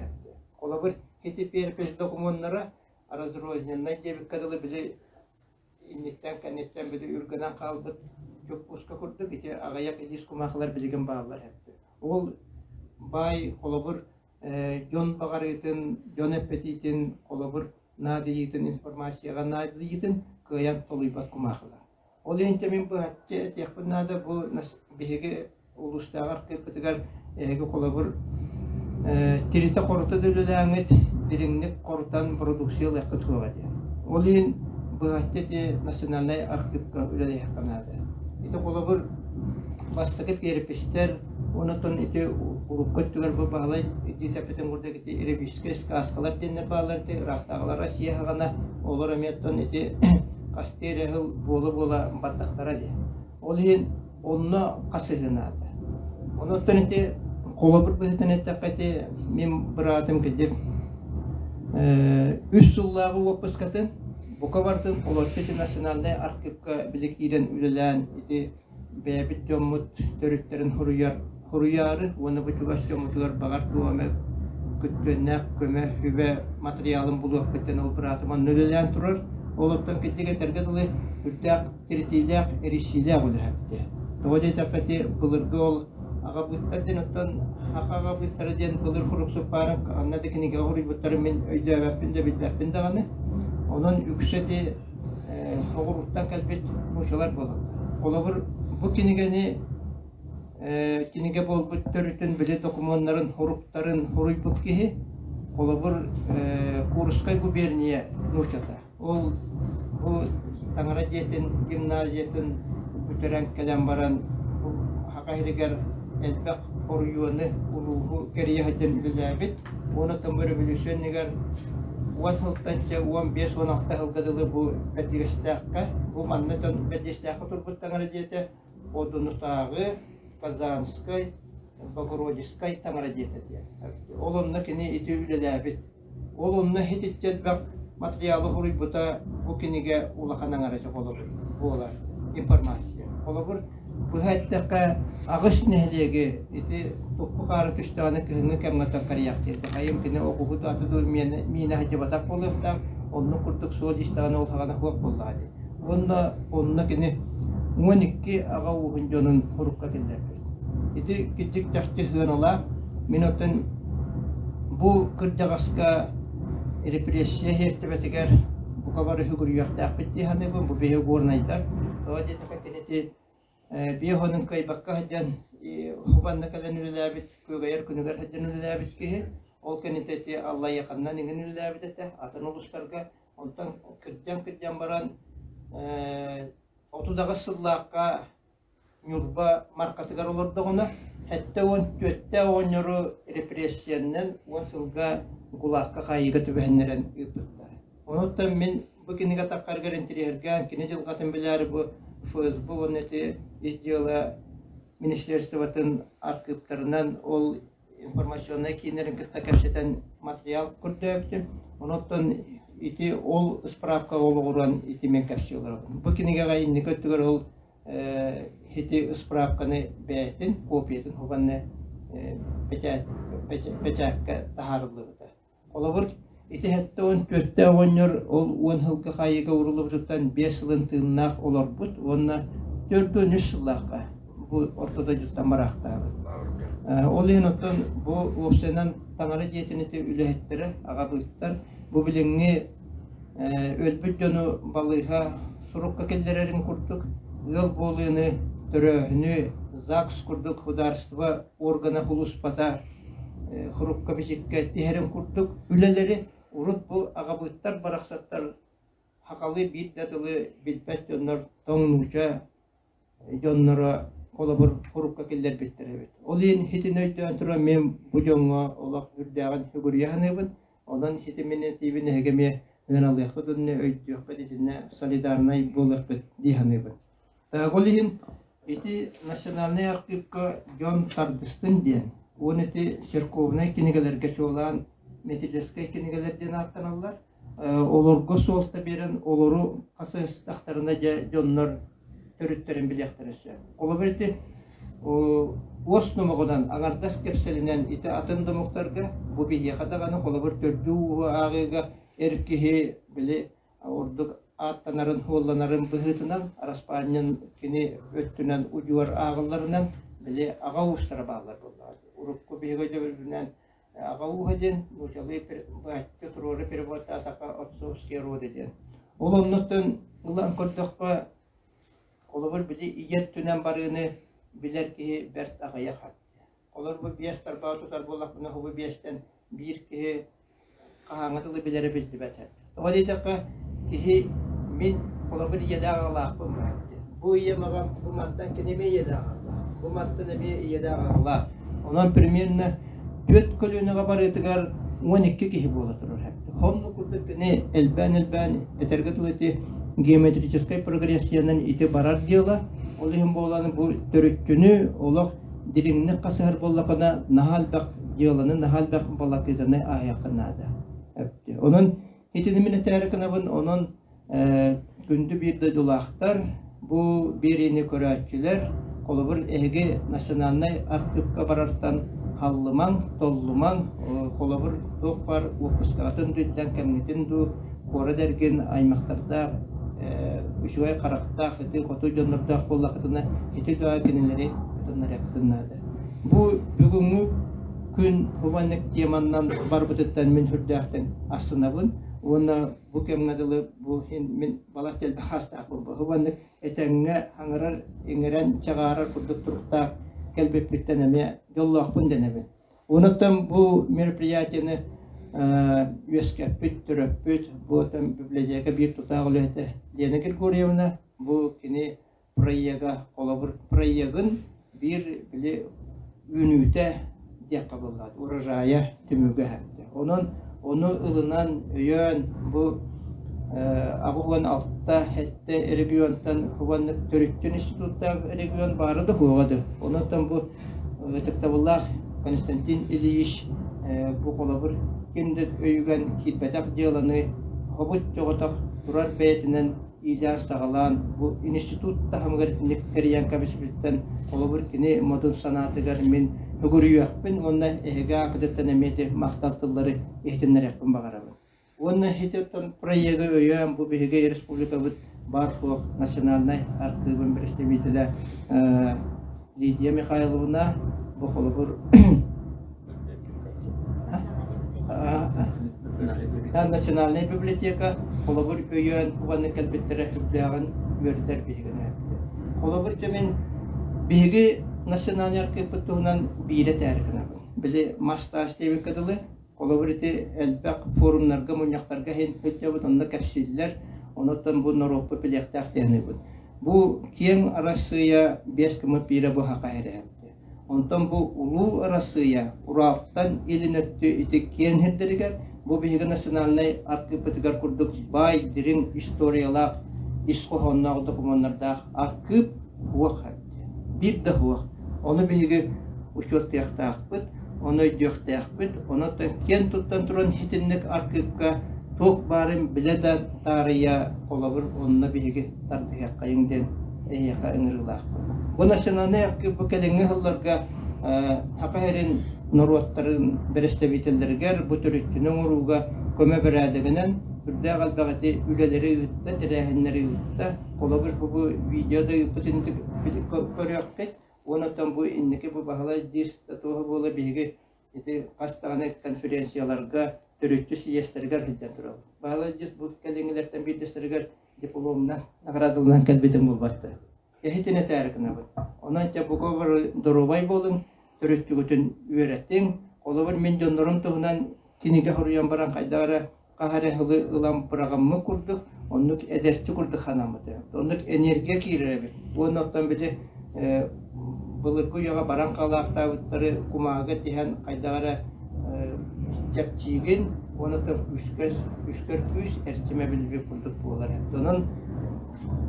Холобур, ити перепись докумуоннара разрозненнай диэбиккэ дылы били инниттэн кэнниттэн били үргэнэн хаалбыт чоппууска курдук ити аҕыйах илиис кумаахылар билигин бааллар эбит. Ол баай холобур дьон баҕарыытын, дьон эппэтиитин, холобур наадыйыытын, информацияҕа наадыйыытын кыайан толуйбат кумаахылар. Ол иһин мин быһаччы этиэхпин наада, бу биһиги улуустааҕы архыыппытыгар эһиги холобур тиритэ-хорута да үлэлээҥҥит, дириҥник хорутан продукция ылыаххыт суоҕа диэн. Ол иһин быһаччы ити национальнай архыыпка үлэлэһиэххэ наада. Ити холобур бастакы переписьтэр, онтон ити урукку өттүгэр бу Баһылай дии курдук ити ревизскэй сказкалар диэннэр бааллар ити ыраахтааҕылар Россия саҕана олор эмиэ оттон ити хастыы эрэ сыл буола-буола бардахтара дии. Ол иһин онно хасыһыы наада. Онуттан ити холобур быһыытынан эттэххэ ити мин быраатым кидик үс сыллааҕы уоппускатын бука бардым олорчу ити национальнай архивка били киирэн үлэлээн ити бэйэбит дьоммут төрүттэрин суруйар суруйаары уонна бу чугас дьоммутугар баҕар туох эмэ күттүөннээх көмө сүбэ матырыйаалын булуохпут диэн ол быраатым онно үлэлээн турар. Ол оттон кырдьык этэргэ дылы сүрдээх тиритиилээх, эрийсиилээх үлэһиттэ. Тоҕо диэтэххэ ити былыргы ол аҕабыыттар диэн оттон саха аҕабыыттара диэн былыр хуруксук баарын ханна да кинигэҕэ суруйбуттарын мин өйдөөбөппүн да билбэппин даҕаны. Онон үксэ ити соҕурууттан кэлбит нуучалар буолаллар. Холобур, бу кинигэни кинигэ буолбут төрүтүн били докумуоннарын суруктарын суруйбут киһи, холобур, Курскай губерния нуучата. Ол бу таҥара дьиэтин гимназиятын бүтэрэн кэлэн баран Саха сиригэр элбэх оройуону, улууһу кэрийэ сылдьан үлэлээбит. Уонна тымыр революционныгар 10 сылтан чэ 15-16 сылга дылы бу Бэрдьигэстээххэ, бу манна дьон Бэрдьигэстээххэ турбут таҥара дьиэтэ Одунутааҕы, Казанскай, Богородицкай таҥара дьиэтэ диэн. Ол онно кини ити үлэлээбит. Ол онно итиччэ элбэх материалы суруйбута бу кинигэ улахан аҥара холобур буолар информация. Холобур, быһа эттэххэ, аҕыс нэһилиэги ити туппу хаары түстэҕинэ кыһыҥҥы кэмҥэ таккарыйахтыыр. Хайым кини оҕуһу аты дуу миинэ сылдьыбатах буолуохтаах, оннук курдук суол истэҕинэ ол саҕана суох буоллаҕа дии. Уонна онно кини 12 аҕа ууһун дьонун сурукка киллэрбит. Ити кырдьык чахчы сыаналаах. Мин оттон бу кырдьаҕаска репрессия сиэртибэтигэр бука бары сүгүрүйүөхтээхпит дии саныыбын. Бу биһиги горнайдар. Тоҕо диэтэххэ кини ити биэ хонун кыайбакка сылдьан хубанна кэлэн үлэлээбит, күөгэйэр күнүгэр сылдьан үлэлээбит киһи. Ол кэнниттэн ити Аллайыаханнан иҥин үлэлээбит этэ, атын улуустарга. Онтон кырдьан-кырдьан баран 38 сыллаахха Ньурба Мархатыгар олордоҕуна, 74 оҕонньору репрессияннан 10 сылга ГУЛАГка хаайыыга түбэһиннэрэн ыыппыттар. Онуттан мин бу кинигэ таххарыгар интириэһиргээн, кини дьылҕатын билээри бу ФСБ уонна ити ис дьыала министерствотын архыыптарынан ол информационнай кииннэрин кытта кэпсэтэн материал көрдөөбүтүм. Онуттан ити ол справкаҕа олоҕуран ити мен кэпсии олоробун. Бу кинигэҕэ инники өттүгэр ол ити справканы бэйэтин копиятын хубанны бэчээккэ таһаарыллыбыта. Холобур, ити 74 оҕонньор ол 10 сылга хаайыыга уруллубутуттан 5 сылын тыыннаах олорбут уонна 43 сыллаахха. бу орто дойдуттан бараахтаабыт. Ол иһин оттон бу уопсайынан таҥара дьиэтин ити үлэһиттэрэ, аҕабыыттар бу билиҥҥи өлбүт дьону балыыһа сурукка киллэрэрин курдук ыал буолууну, төрөөһүнү ЗАГС курдук судаарыстыба органа сулууспата сурукка-бичиккэ тиһэрин курдук үлэлэри урут бу аҕабыыттар барахсаттар сахалыы биир да тылы билбэт дьоннор тоҥ нууча дьонноро холобур сурукка киллэрбиттэр эбит. Ол иһин итини өйдөөн туран мин бу дьоҥҥо олох үрдээҕин сүгүрүйэ саныыбын. Онон ити мин этиибин эһиги эмиэ ыаналыаххыт уонна өйдүөххүт итиннэ солидарнай буолуохпут дии саныыбын. Ол иһин ити национальнай архыыпка дьон тардыстын диэн уонна ити церковнай кинигэлэргэ чуолаан метрическэй кинигэлэр диэн ааттаналлар. Олорго суолта биэрэн олору хасыһыстахтарына дьэ дьоннор төрүттэрин билиэхтэрэ сөп. Холобур ити уос номоҕунан аҥардас кэпсэлинэн ити атын да омуктарга бу биһиэхэ даҕаны холобур төрдү-ууһу ааҕыыга эр киһи били ордук ааттанарын, суолланарын быһыытынан араспаанньан кини өттүнэн удьуор ааҕылларынан били аҕа уустара бааллар буоллаҕа. Урукку биһиги өйдөбүлбүнэн аҕа ууһа диэн нуучалыы быһаччы туруору переводтаатахха отцовские роды диэн. Ол оннуттан ылан көрдөххө холобур били ийэ өттүнэн барыыны билэр киһи бэрт аҕыйах. Олор бу биэс тарбаҕы тутар буоллахпына, бу биэстэн биир киһи хаһааҥҥы тылы билэрэ биллибэт. Тоҕо диэтэххэ, киһи мин холобур ийэлээх аҕалаахпын бу ийэм аҕам бу мантан кини эмиэ ийэлээх аҕалаах, бу мантан эмиэ ийэлээх аҕалаах. Онон примерно түөрт көлүөнэҕэ барыытыгар 12 киһи буола турар. Оннук курдук кини элбээн-элбээн этэргэ дылы ити геометрическай прогрессиянан ити барар дьыала. Ол иһин буолан бу төрүччүнү олох дириҥник хасыһар буоллахына наһаа элбэх дьыаланы, наһаа элбэх балакыытаны ааһыахха наада. Онон итини мин этээри гынабын, онон күндү биир дойдулаахтар, бу биэриини көрөөччүлэр, холобур, эһиги национальнай архыыпка барартан халлымаҥ, толлумаҥ, холобур, туох баар уоппускаҕытын дуу, иллэҥ кэмҥитин дуу, куорат эргин аймахтардаах, үчүгэй харахтаах, ити-хоту дьоннордоох буоллаххытына, ити да кинилэри кытыннарыаххытын наада. Бу бүгүҥҥү күн бу маннык теманнан барбытыттан мин сүрдээхтэн астынабын уонна бу кэмҥэ дылы бу мин балар элбэх хаастаах буолбут. Бу маннык этэҥҥэ аҥарар, иҥэрэн, чаҕаарар курдук туруктаах кэлбиппиттэн эмиэ дьоллоохпун дэнэбин. Онуттан бу мероприятиены үөскэппит, төрөппүт, бу там библиотека биир тутаах үлэһитэ Лена Григорьевна, бу кини проега, холобур, проегын биир били үүнүүтэ диэххэ буоллаат, урожайа түмүгэ. Онон ону ылынан, өйөөн бу 86 сэттэ регионтан уонна төрүччү институттаах регион баара да суоҕа да. Онон бу ытыктабыллаах Константин Ильич бу холобур ким да өйүгэн киирбэтэх дьыаланы хобут чоҕотох турар бэйэтинэн иилээн-саҕалаан бу институт таһымыгар итинник тэрийэн кэбиспиттэн холобур кини модун санаатыгар мин үгүрүйүөхпүн уонна эһиги аакытыттан эмиэ ити махтал тыллары иһитиннэриэхпин баҕарабын. Уонна ити оттон проегы өйөөн бу биһиги республикабыт баар-суох национальнай архыыбын представителэ Лидия Михайловна бу холобур Национальная библиотека холобур өйөөн уонна кэлбиттэрэ үрдээҕин үөрдэр биһигини. Холобур чэ мин биһиги национальный архыыппыт туһунан биирэ этээри гынабын. Били мас-таас диэбиккэ дылы Холобур, ити элбэх форумнарга, мунньахтарга иһин сылдьабыт, онно кэпсииллэр, онуттан бу норуоппут билиэхтээх диэн Бу киэҥ Арассыыйа биэс гыммыт биирэ бу саха ирэһэбит. Онтон бу улуу Арассыыйа Уралтан илин өттү ити киэҥ сирдэригэр бу биһиги национальнай архыыппытыгар курдук баай дириҥ историялаах, ис хоһоонноох докумуоннардаах архыып суох биир да суох. Ону биһиги учуоттуохтаахпыт, ону өйдүөхтээхпит, онон киэн туттан туран итинник архыыпка туох баарын билэ да таарыйа холобур онно биһиги тардыһыаххайыҥ диэн эһиэхэ ыҥырыылаахпын. Бу национальнай архыып бу кэлиҥҥи сылларга Саха сирин норуоттарын бэрэстэбиитэллэригэр бу төрүччүнү оҥорууга көмө бэрээдэгинэн үрдээх элбэх ити үлэлэри ыытта, тэрээһиннэри ыытта. Холобур, бу видео да ыыппытын көрүөххүт. Уонна бу инники бу Баһылай диир туоһу буола биһиги ити хас даҕаны конференцияларга төрүччү съезтэригэр сылдьан турабыт. Баһылай дьис бу кэлиҥҥилэртэн биирдэстэригэр дипломна наградаланан кэлбитин булбатта. Эһитин этээри гынабын. Онон дьэ бука бары доруобай буолуҥ, төрүччүгүтүн үөрэтиҥ. Холобур, мин дьоннорум туһунан кинигэ суруйан баран хайдах эрэ хаһа эрэ сылы ылан быраҕыммыт курдук, оннук эдэрчи курдук санаммыта. Оннук энергия киирэр эбит. Уонна оттон били былыргы үйэҕэ баран халаахтаабыттары кумааҕыга тиһэн хайдах эрэ чэпчиигин уонна күүскэр күүскэр күүс эрчимэ билбит курдук буолар. Онон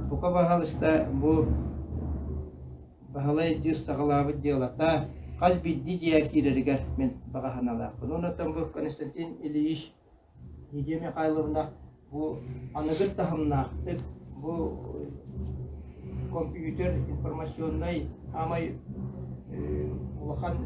бука баһаалыста бу Баһылай дьиэ саҕалаабыт дьыалата хас биирдии дьиэ киирэригэр мин баҕа санаалаахпын. Онон бу Константин Ильич Лидия Михайловна бу аныгы таһымнаахтык бу компьютер информационнай аамай улахан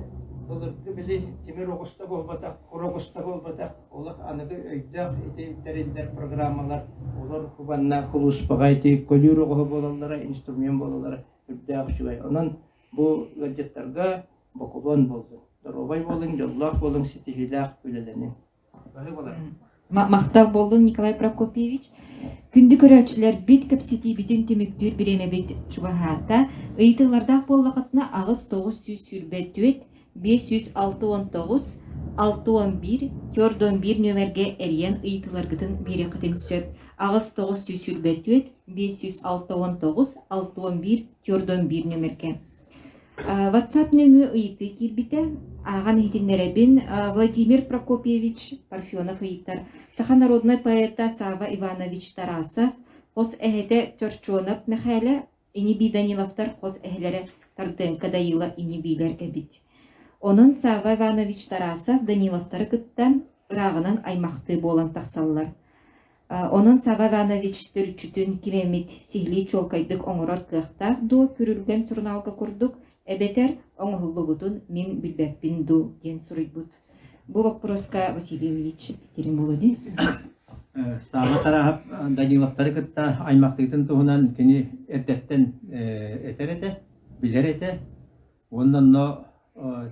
былыргы били тимир оҕуста буолбатах, кур оҕуста буолбатах, олох аныгы өйдөөх ити тэриллэр программалар олор кубанна кулууспаҕа ити көлүүр оҕуһу буолаллара, инструмент буолаллара үрдээх үчүгэй. Онон бу ыалдьыттарга бокулуон буоллун. Доруобай буолуҥ, дьоллоох буолуҥ, ситиһиилээх үлэлэниҥ. Махтал буоллун, Николай Прокопьевич. Күндү көрөөччүлэрбит, кэпсэтиибитин түмүктүүр бириэмэбит чугаһаата. Ыйытыылардаах буоллахытына 8 924 569 61 41 нүөмэргэ эрийэн ыйытыыларгытын биэриэххитин сөп. 8 924 569 61 41 нүөмэргэ. WhatsApp нөҥүө ыйытыы киирбитэ. Ааҕан иһитиннэрэбин. Владимир Прокопьевич Парфенов ыйытар. Саха народнай поэта Савва Иванович Тарасов, хос эһэтэ Чорчуонап Мэхээлэ, ини-бии Даниловтар хос эһэлэрэ Тардыаҥка Дайыла ини-биилэр эбит. Онон Савва Иванович Тарасов Даниловтары кытта ырааҕынан аймахтыы буолан тахсаллар. Онон Савва Иванович төрүччүтүн ким эмит сиһилии чуолкайдык оҥорор кыахтаах дуо күрүлгэн сурунаалга курдук, эбэтэр оҥоһуллубутун мин билбэппин дуу диэн суруйбут. Бу боппуруоска Василий Ильич этэрин буолуо дии. Саала Тарааһап Даниловтары кытта аймахтыытын туһунан кини эрдэттэн этэр этэ, билэр этэ. Уонна онно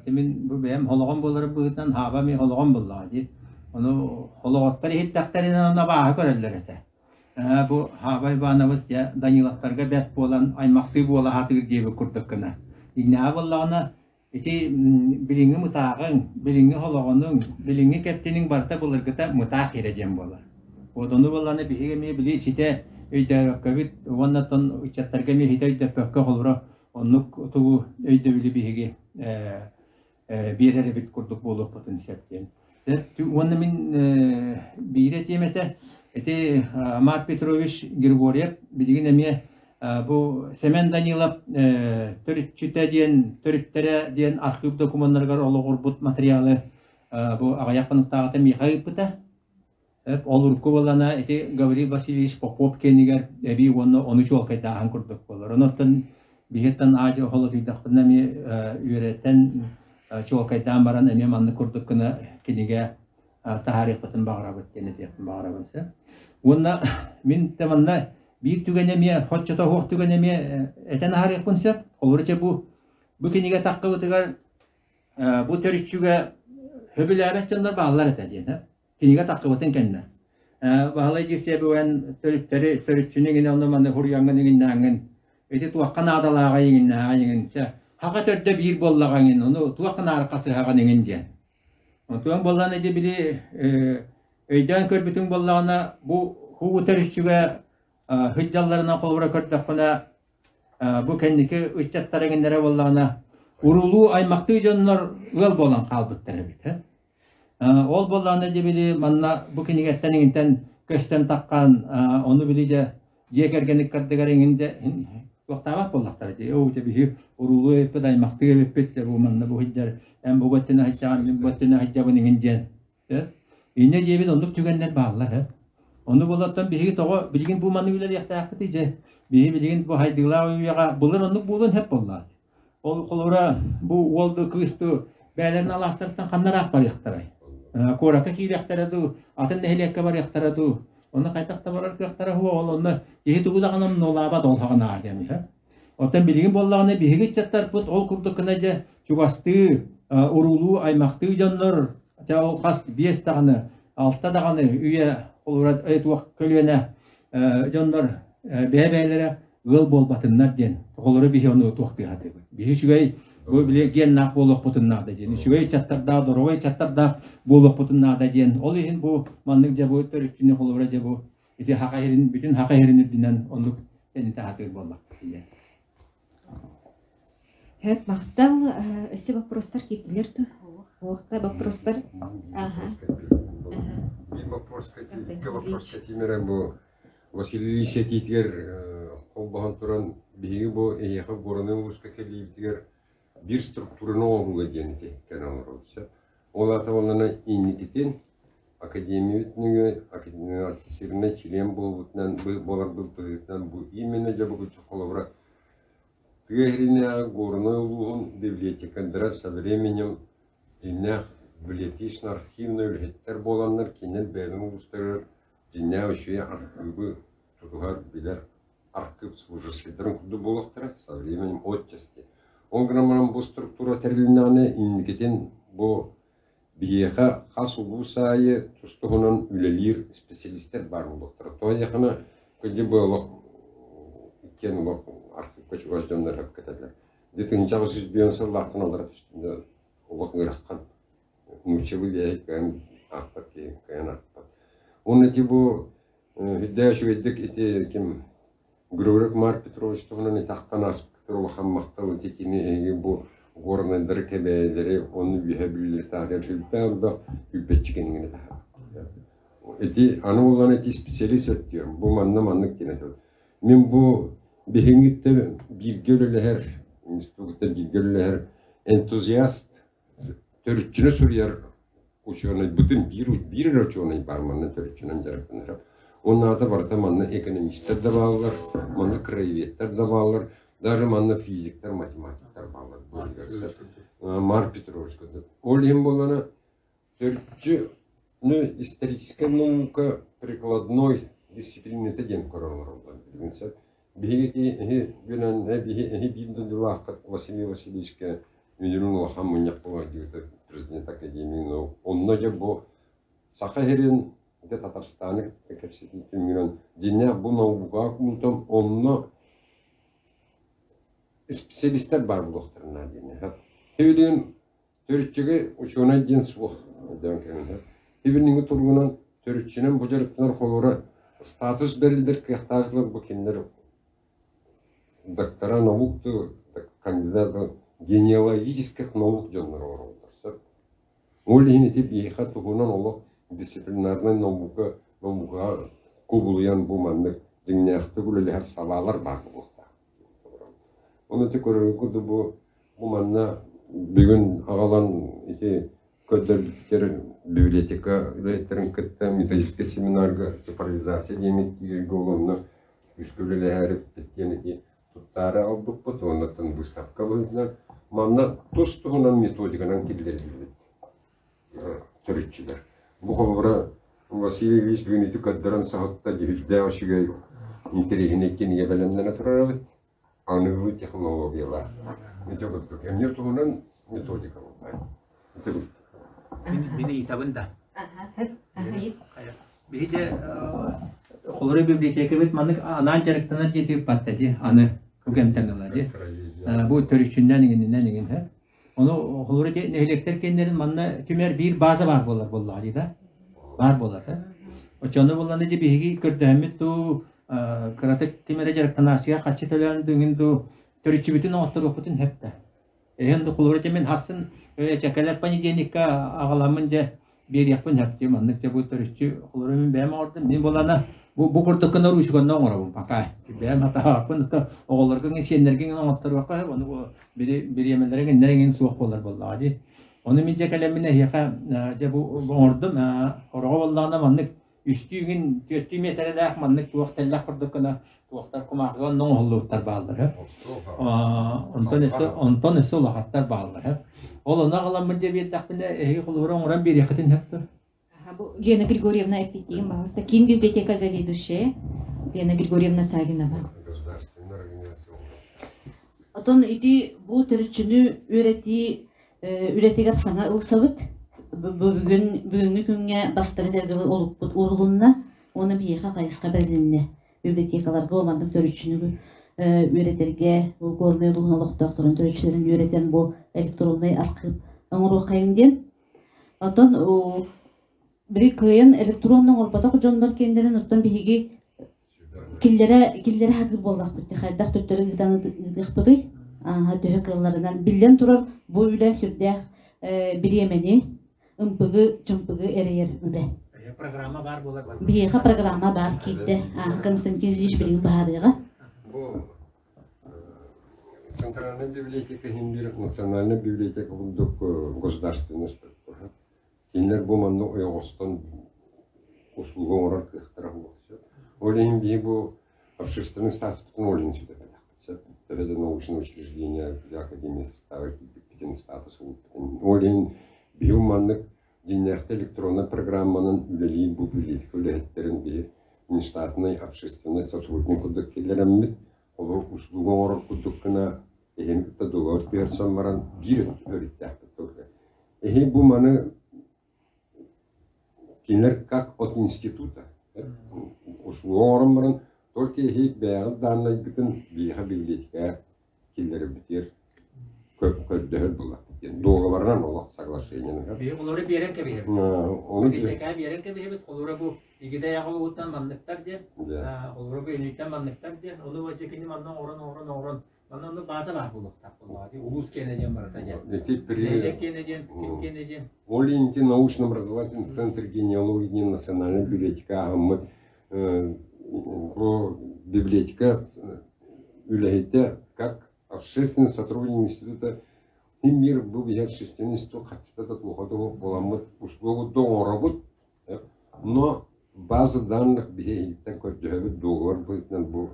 тимин бу бэйэм холоҕом буолар быһыытынан хаба эмиэ холоҕом буоллаҕа дии. Ону холоҕоттор иһиттэхтэринэ онно абааһы көрөллөр этэ. Бу Хаба Иванович дьэ Даниловтарга бэрт буолан аймахтыы буола сатыыр диэбит курдук гына. Иҥнэҕэ буоллаҕына ити билиҥҥи мытааҕыҥ, билиҥҥи холоҕонуҥ, билиҥҥи кэптиниҥ барыта былыргыта мытаах ирэ диэн буолар. Вот ону буоллаҕына биһиги эмиэ били ситэ өйдөөбөккөбүт уонна оттон ыччаттарга эмиэ ситэ өйдөппөккө холобура оннук тугу өйдөбүлү биһиги биэрэр эбит курдук буолуохпутун сөп диэн. Уонна мин биир этиэм этэ, ити Марк Петрович Григорьев билигин эмиэ бу Сэмэн Данилов төрүччүтэ диэн төрүттэрэ диэн архыып докумуоннарыгар олоҕурбут материалы бу аҕыйах хонуктааҕыта миэхэ ыыппыта. Ол урукку буоллаҕына ити Гаврил Васильевич Попов киэнигэр эбии уонна ону чуолкайдааһын курдук буолар. Онон биһиттэн аадьы холотуйдахпына эмиэ үөрэтэн чуолкайдаан баран эмиэ маннык курдук гына кинигэ таһаарыахпытын баҕарабыт диэн этиэхпин баҕарабын. Уонна мин те манна биир түгэн эмиэ хоччото суох түгэн эмиэ этэн аһарыахпын сөп. Холобура чэ бу бу кинигэ таххыбытыгар бу төрүччүгэ сөбүлээбэт дьоннор бааллар этэ диэн. Кинигэ таххыбытын кэннэ. Баһылай Дьиссиэбиэн төрүттэри төрүччүнү иҥин онно маны хуруйаҥҥын иҥиннээҥҥин ити туохха наадалааҕа иҥиннээҕэ иҥин чэ хаха төрдө биир буоллаҕа иҥин ону туохха наара хасыһаҕын иҥин диэн. Онтуон буоллаҕына ити били өйдөөн көрбүтүҥ буоллаҕына бу хуу төрүччүгэ сылдьалларынан холобура көрдөххүнэ бу кэнники ыччаттар эҥиннэрэ буоллаҕына уруулуу аймахтыы дьоннор ыал буолан хаалбыттар эбит. Ол буоллаҕына дьэ били манна бу кинигэттэн иҥинтэн көстөн таххан ону били дьэ дьиэ кэргэн ыккардыгар иҥин дьэ туохтаабат буоллахтара дии. Оо дьэ биһи уруулуу эбиппит, аймахтыы эбиппит дьэ бу манна бу сылдьар эн бу өттүнэ сылдьаҕын, мин бу өттүнэ сылдьабын иҥин диэн. Инньэ диэбит оннук түгэннэр бааллар ээ. Ону буолаттан биһиги тоҕо билигин бу маны үлэлиэхтээхпитий дьэ биһи билигин бу хайдыылаах үйэҕэ былыр оннук буолуон сөп буоллаҕа. Ол холобура бу уол дуу кыыс дуу бэйэлэрин алаастарыттан ханна ыраах барыахтарай? Куоракка киириэхтэрэ дуу, атын нэһилиэккэ барыахтара дуу? Онно хайдах да барар кыахтара суох, ол онно киһи тугу даҕаны омнуолаабат ол хаҕынааҕа диэн үһү. Оттон билигин буоллаҕына биһиги ыччаттарбыт ол курдук гына дьэ чугастыы, уруулуу, аймахтыы дьоннор дьэ ол хас биэс даҕаны, алта даҕаны үйэ холура туох көлүөнэ дьоннор бэйэ-бэйэлэрэ ыал буолбатыннар диэн оҕолору биһи ону туохтыы сатыыбыт. Биһи үчүгэй бу били геннаах буолуохпутун наада диэн, үчүгэй ыччаттардаах, доруобай ыччаттардаах буолуохпутун наада диэн. Ол иһин бу маннык дьэ бу төрүччүнү холобура дьэ бу ити хаха иһирин бүтүн хаха иһирин үрдүнэн оннук тэнитэ сатыыр буоллахпыт диэн. Хэт махтал өссө вопростар киирдилэр ту? Уохта вопростар? Ага. Биир вопроска, икки вопроска тимирэ бу Василий Ильич этиитигэр холбоһон туран биһиги бу эһиэхэ Горнай улууска кэлиибитигэр биир структураны оҥорууга диэн кэлэн олоробут сөп. Ол аата уонна инникитин Академиябыт нөҥүө ассоциированнай чилиэн буолбутунан буоларбыт быһыытынан бу именно дьабыгыччы холобура тыа иһиринээҕи Горнай улууһун библиотекардара со временем дьиҥнээх библиотечно-архивнай үлэһиттэр буоланнар кинилэр бэйэлэрин улуустарыгар дьиҥнээх үчүгэй архыыбы тутуһар, билэр архыып служащайдарын курдук буолуохтара со временем отчасти. Ол гынан баран бу структура тэрилиннэҕинэ инникитин бу биһиэхэ хас улуус аайы тус-туһунан үлэлиир специалистэр баар буолуохтара. Тоҕо диэххинэ, кырдьык бу олох иккиэн олох архыыпка чугас дьоннор сөпкө этэллэр. Ити тыһыынча 850 сыллаахтан аллара түстүм да олох ыарахан. Нууччалыы биэһик кыайан аахпат киһи кыайан аахпат. Уонна ити бу үрдээх үчүгэйдик ити ким Григорьев Марк Петрович туһунан итахтан ааспыттар улахан махтал ити кини эһиги бу горнайдары кэбээйилэри ону үөһэ бүлүүлэри таарыйар сүрдээх элбэх күүппэччи кинигини таһаарбыт. Ити аны буоллаҕына ити специалист өттүөр бу манна маннык диэн этэр. Мин бу биһиҥҥиттэн бииргэ үлэлэһэр институтта бииргэ үлэлэһэр энтузиаст төрүччүнү суруйар учуонайбытын биир биир эрэ учуонай баар манна төрүччүнэн дьарыктанар. Уонна аата барыта манна экономистар да бааллар, манна краеведтар да бааллар, даже манна физиктар, математиктар бааллар. Марк Петрович Ол иһин буоллана төрүччүнү историческай наука прикладной дисциплината диэн көрөн олороллор билигин сөп. Биһиги эһи билэн биһи эһи биир дойдулааххыт Василий Васильевичка үнүрүн улахан мунньах буолар президент академии наук. Онно дьэ бу Саха сирин дьэ Татарстаны кытта кэпсэтии түмүгүнэн дьиҥнээх бу наукаҕа куутан онно специалистар баар буолуохтарын наада диэн. Билигин Төрүччүгэ учуонай диэн суох өйдөөн кэлэн. Ибиниҥи туругунан төрүччүнэн бу дьарыктанар холобура статус бэриллэр кыахтаахтар бу кинилэр доктора наук кандидат генеалогических наук дьоннор олороллор сөп. Ол иһин ити биһиэхэ туһунан олох дисциплинарнай наука наукаҕа кубулуйан бу маннык дьиҥнээхтик үлэлэһэр салаалар баар буолуохтаах. Ону ити көрөргө курдук бу Бу манна бүгүн аҕалан ити көрдөрбүттэр библиотека үлэһиттэрин кытта методическай семинарга цифровизация диэни киирэргэ олонно күүскэ үлэлэһээриппит диэн ити туттаары аҕалбыппыт уоннаттан выставка быһыытынан манна тус туһунан методиканан киллэриллибит төрүччүлэр. Бу холобура Василий Ильич бүгүн ити көрдөрөн соһутта дьүһүйдээх үчүгэй интэриэһинэй кинигэ бэлэмнэнэ турар эбит. Аныгы технологиялар. Ити курдук. Эмне туһунан методика буолбай. Ити курдук. Мин ыйытабын да. Биһи холоро библиотекабыт маннык анаан дьарыктанар диэти ыппатта ди аны бу кэмтэн ыла ди бу төрүччүннэн иҥининэн иҥин һэ ону холоро ди нэһилиэктэр кэннэрин манна түмэр биир база баар буолар буоллаҕа ди да баар буолар оччону булланы ди биһиги көрдөһөммүт туу кыратык ким эрэ дьарыктанааччыга харчы төлөөн дуу дуу төрүччүбүтүн оҥотторуохпутун сөп да. Эһэн да холобура мин хассын чэкэлэр понедельникка аҕаламмын дьэ биэриэхпин сөп дии маннык дьэ бу төрүччү холобура мин бэйэм оҥордум мин буолана бу бу курдук гына ручканна оҥоробун пока бэйэм хатаабаппын то оҕолорго сиэннэргэ оҥотторуохха сөп ону бириэмэлэрэ гиннэр эҥин суох буолар буоллаҕа дии ону мин дьэ кэлэммин эһиэхэ дьэ бу оҥордум хороҕо буоллаҕына маннык үстүү түөртүү миэтэрэлээх маннык туох тэллэх курдук гына туохтар кумааҕыга онно оҥоһуллубуттар бааллар. Онтон өссө онтон өссө улахаттар бааллар. Ол ону аҕаламмын дьэ биэрдэхпинэ эһиги холобура оҥорон биэриэххитин сөп дуо? Бу Лена Григорьевна эппиттиин баҕалыста. Киин библиотека заведующая Лена Григорьевна Савинова. Государственная организация. Отон ити бу төрүччүнү үөрэтии үлэтигэр саҥа ылсабыт. Бүгүн бүгүҥҥү күҥҥэ бастакы дьарыгы олукпут уурулунна уонна биһиэхэ хайысха бэрилиннэ. Библиотекаларга маннык төрүччүнү үөрэтэргэ бу Горнай улууһун олохтоохторун төрүччүлэрин үөрэтэн бу электроннай архыып оҥоруоххайыҥ диэн. Оттон били кыайан электронно оҥорботох дьоннор киэннэрин оттон биһиги киллэрэ киллэрэ сатыыр буоллахпыт хайдах төттөрү ыытан ыытыахпытый төһө кыалларынан биллэн турар бу үлэ сүрдээх бириэмэни ымпыгы чымпыгы эрэйэр үлэ программа баар буолар биһиэхэ программа баар киирдэ Константин Ильич билигин баһаарыаҕа бу Центральная библиотека иһин национальная библиотека курдук государственная структура Кинилэр бу манна ойоҕостон услуга оҥорор кыахтара суох сөп. Ол иһин биһи бу общественный статуспутун ол иһин сүтэрбэтэхпит сөп. Төһө да научное учреждение для академии состава киирбиппитин статус ылбыппытын. Ол иһин биһи маннык дьиҥнээхтик электроннай программанан үлэлиир бу библиотека үлэһиттэрин биһи внештатный общественный сотрудник курдук киллэрэммит, олор услуга оҥорор курдук гына эһини кытта договор түһэрсэн баран биир өрүттээхпит только. Эһи бу маны кинилэр как от института услуга оҥорон баран только эһи бэйэҕит дааннайгытын биһиэхэ библиотекаҕа киллэрэрбитигэр көрдөһөр буоллахпыт диэн дуогабарынан олох соглашениены Биһи олору биэрэн кэбиһэбит. Ону Библиотекаҕа биэрэн кэбиһэбит. Олоро бу Игидэйэҕэ ууттан манныктар диэн, олоро бу инниттэн манныктар диэн, ону бачча кини манна оҥорон оҥорон оҥорон Манна онно бааза баар буолуохтаах буоллаҕа дии. Улуус киэнэ диэн барыта диэн. Ити при... Нэһилиэк киэнэ диэн, ким киэнэ диэн. Ол иһин научно-образовательный центр генеалогии диэн национальная библиотека аһаммыт бу библиотека үлэһитэ как общественный сотрудник института мир бу биһи общественный институт хаччыта да туоха да буоламмыт услугу оҥоробут Но база данных биһи иһиттэн көрдөһөбүт договор быһыытынан бу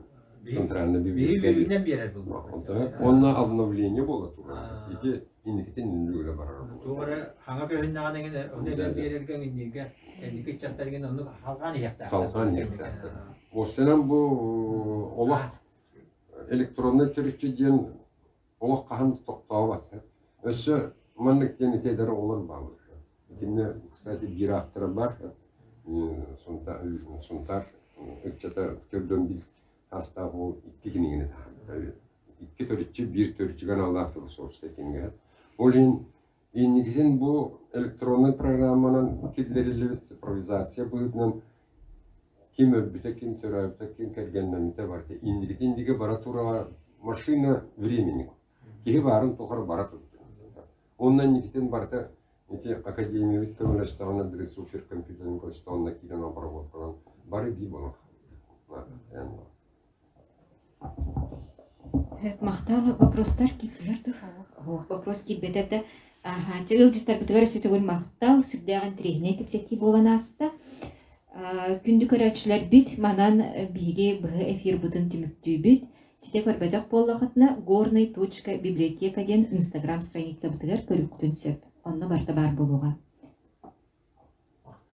центральный библиотека. Биһи биэрэр булла. Онно обновление буола турар. Ити инникитин үлэ барар. Туох эрэ хаҥа көһүннэҕинэ гинэ ону эбэн биэрэргэ иҥинниргэ кэнники ыччаттар гин оннук халҕаан иһиэхтээх. Салҕаан иһиэхтээхтэр. Уопсайынан бу олох электроннай төрүччү диэн олох хаһан да тохтообот. Өссө маннык диэн итиэдэр оҕолор бааллар. Итиннэ, кстати, биир автора бар, Сунтаар ыччата көрдөн бил саастаах уол икки кинигини таһаарбыта. Икки төрүччү, биир төрүччүгэ аналлаах философскай кинигэ. Ол иһин инникитин бу электроннай программанан киллэриллибит цифровизация быһыытынан ким өлбүтэ, ким төрөөбүтэ, ким кэргэннэммитэ барыта инникитин иннигэ бара турара машина времени. Киһи баарын тухары бара турда. Уонна инникитин барыта ити академиябыт көмөлөстөҕүнэ били суперкомпьютерин көстөҕүнэ киирэн обработкалан бары биир буолан Махтал вопростар киирдилэр дуо? Вопрос киирбэтэ да. Аха, ыалдьыттарбытыгар өссө төгүл махтал, сүрдээх интэриэһинэй кэпсэтии буолан ааста. Күндү көрөөччүлэрбит, манан биһиги быһа эфирбытын түмүктүүбүт. Ситэ көрбөтөх буоллахытына, горный точка библиотека диэн инстаграм страницабытыгар көрүөххүтүн сөп. Онно барыта баар буолуоҕа.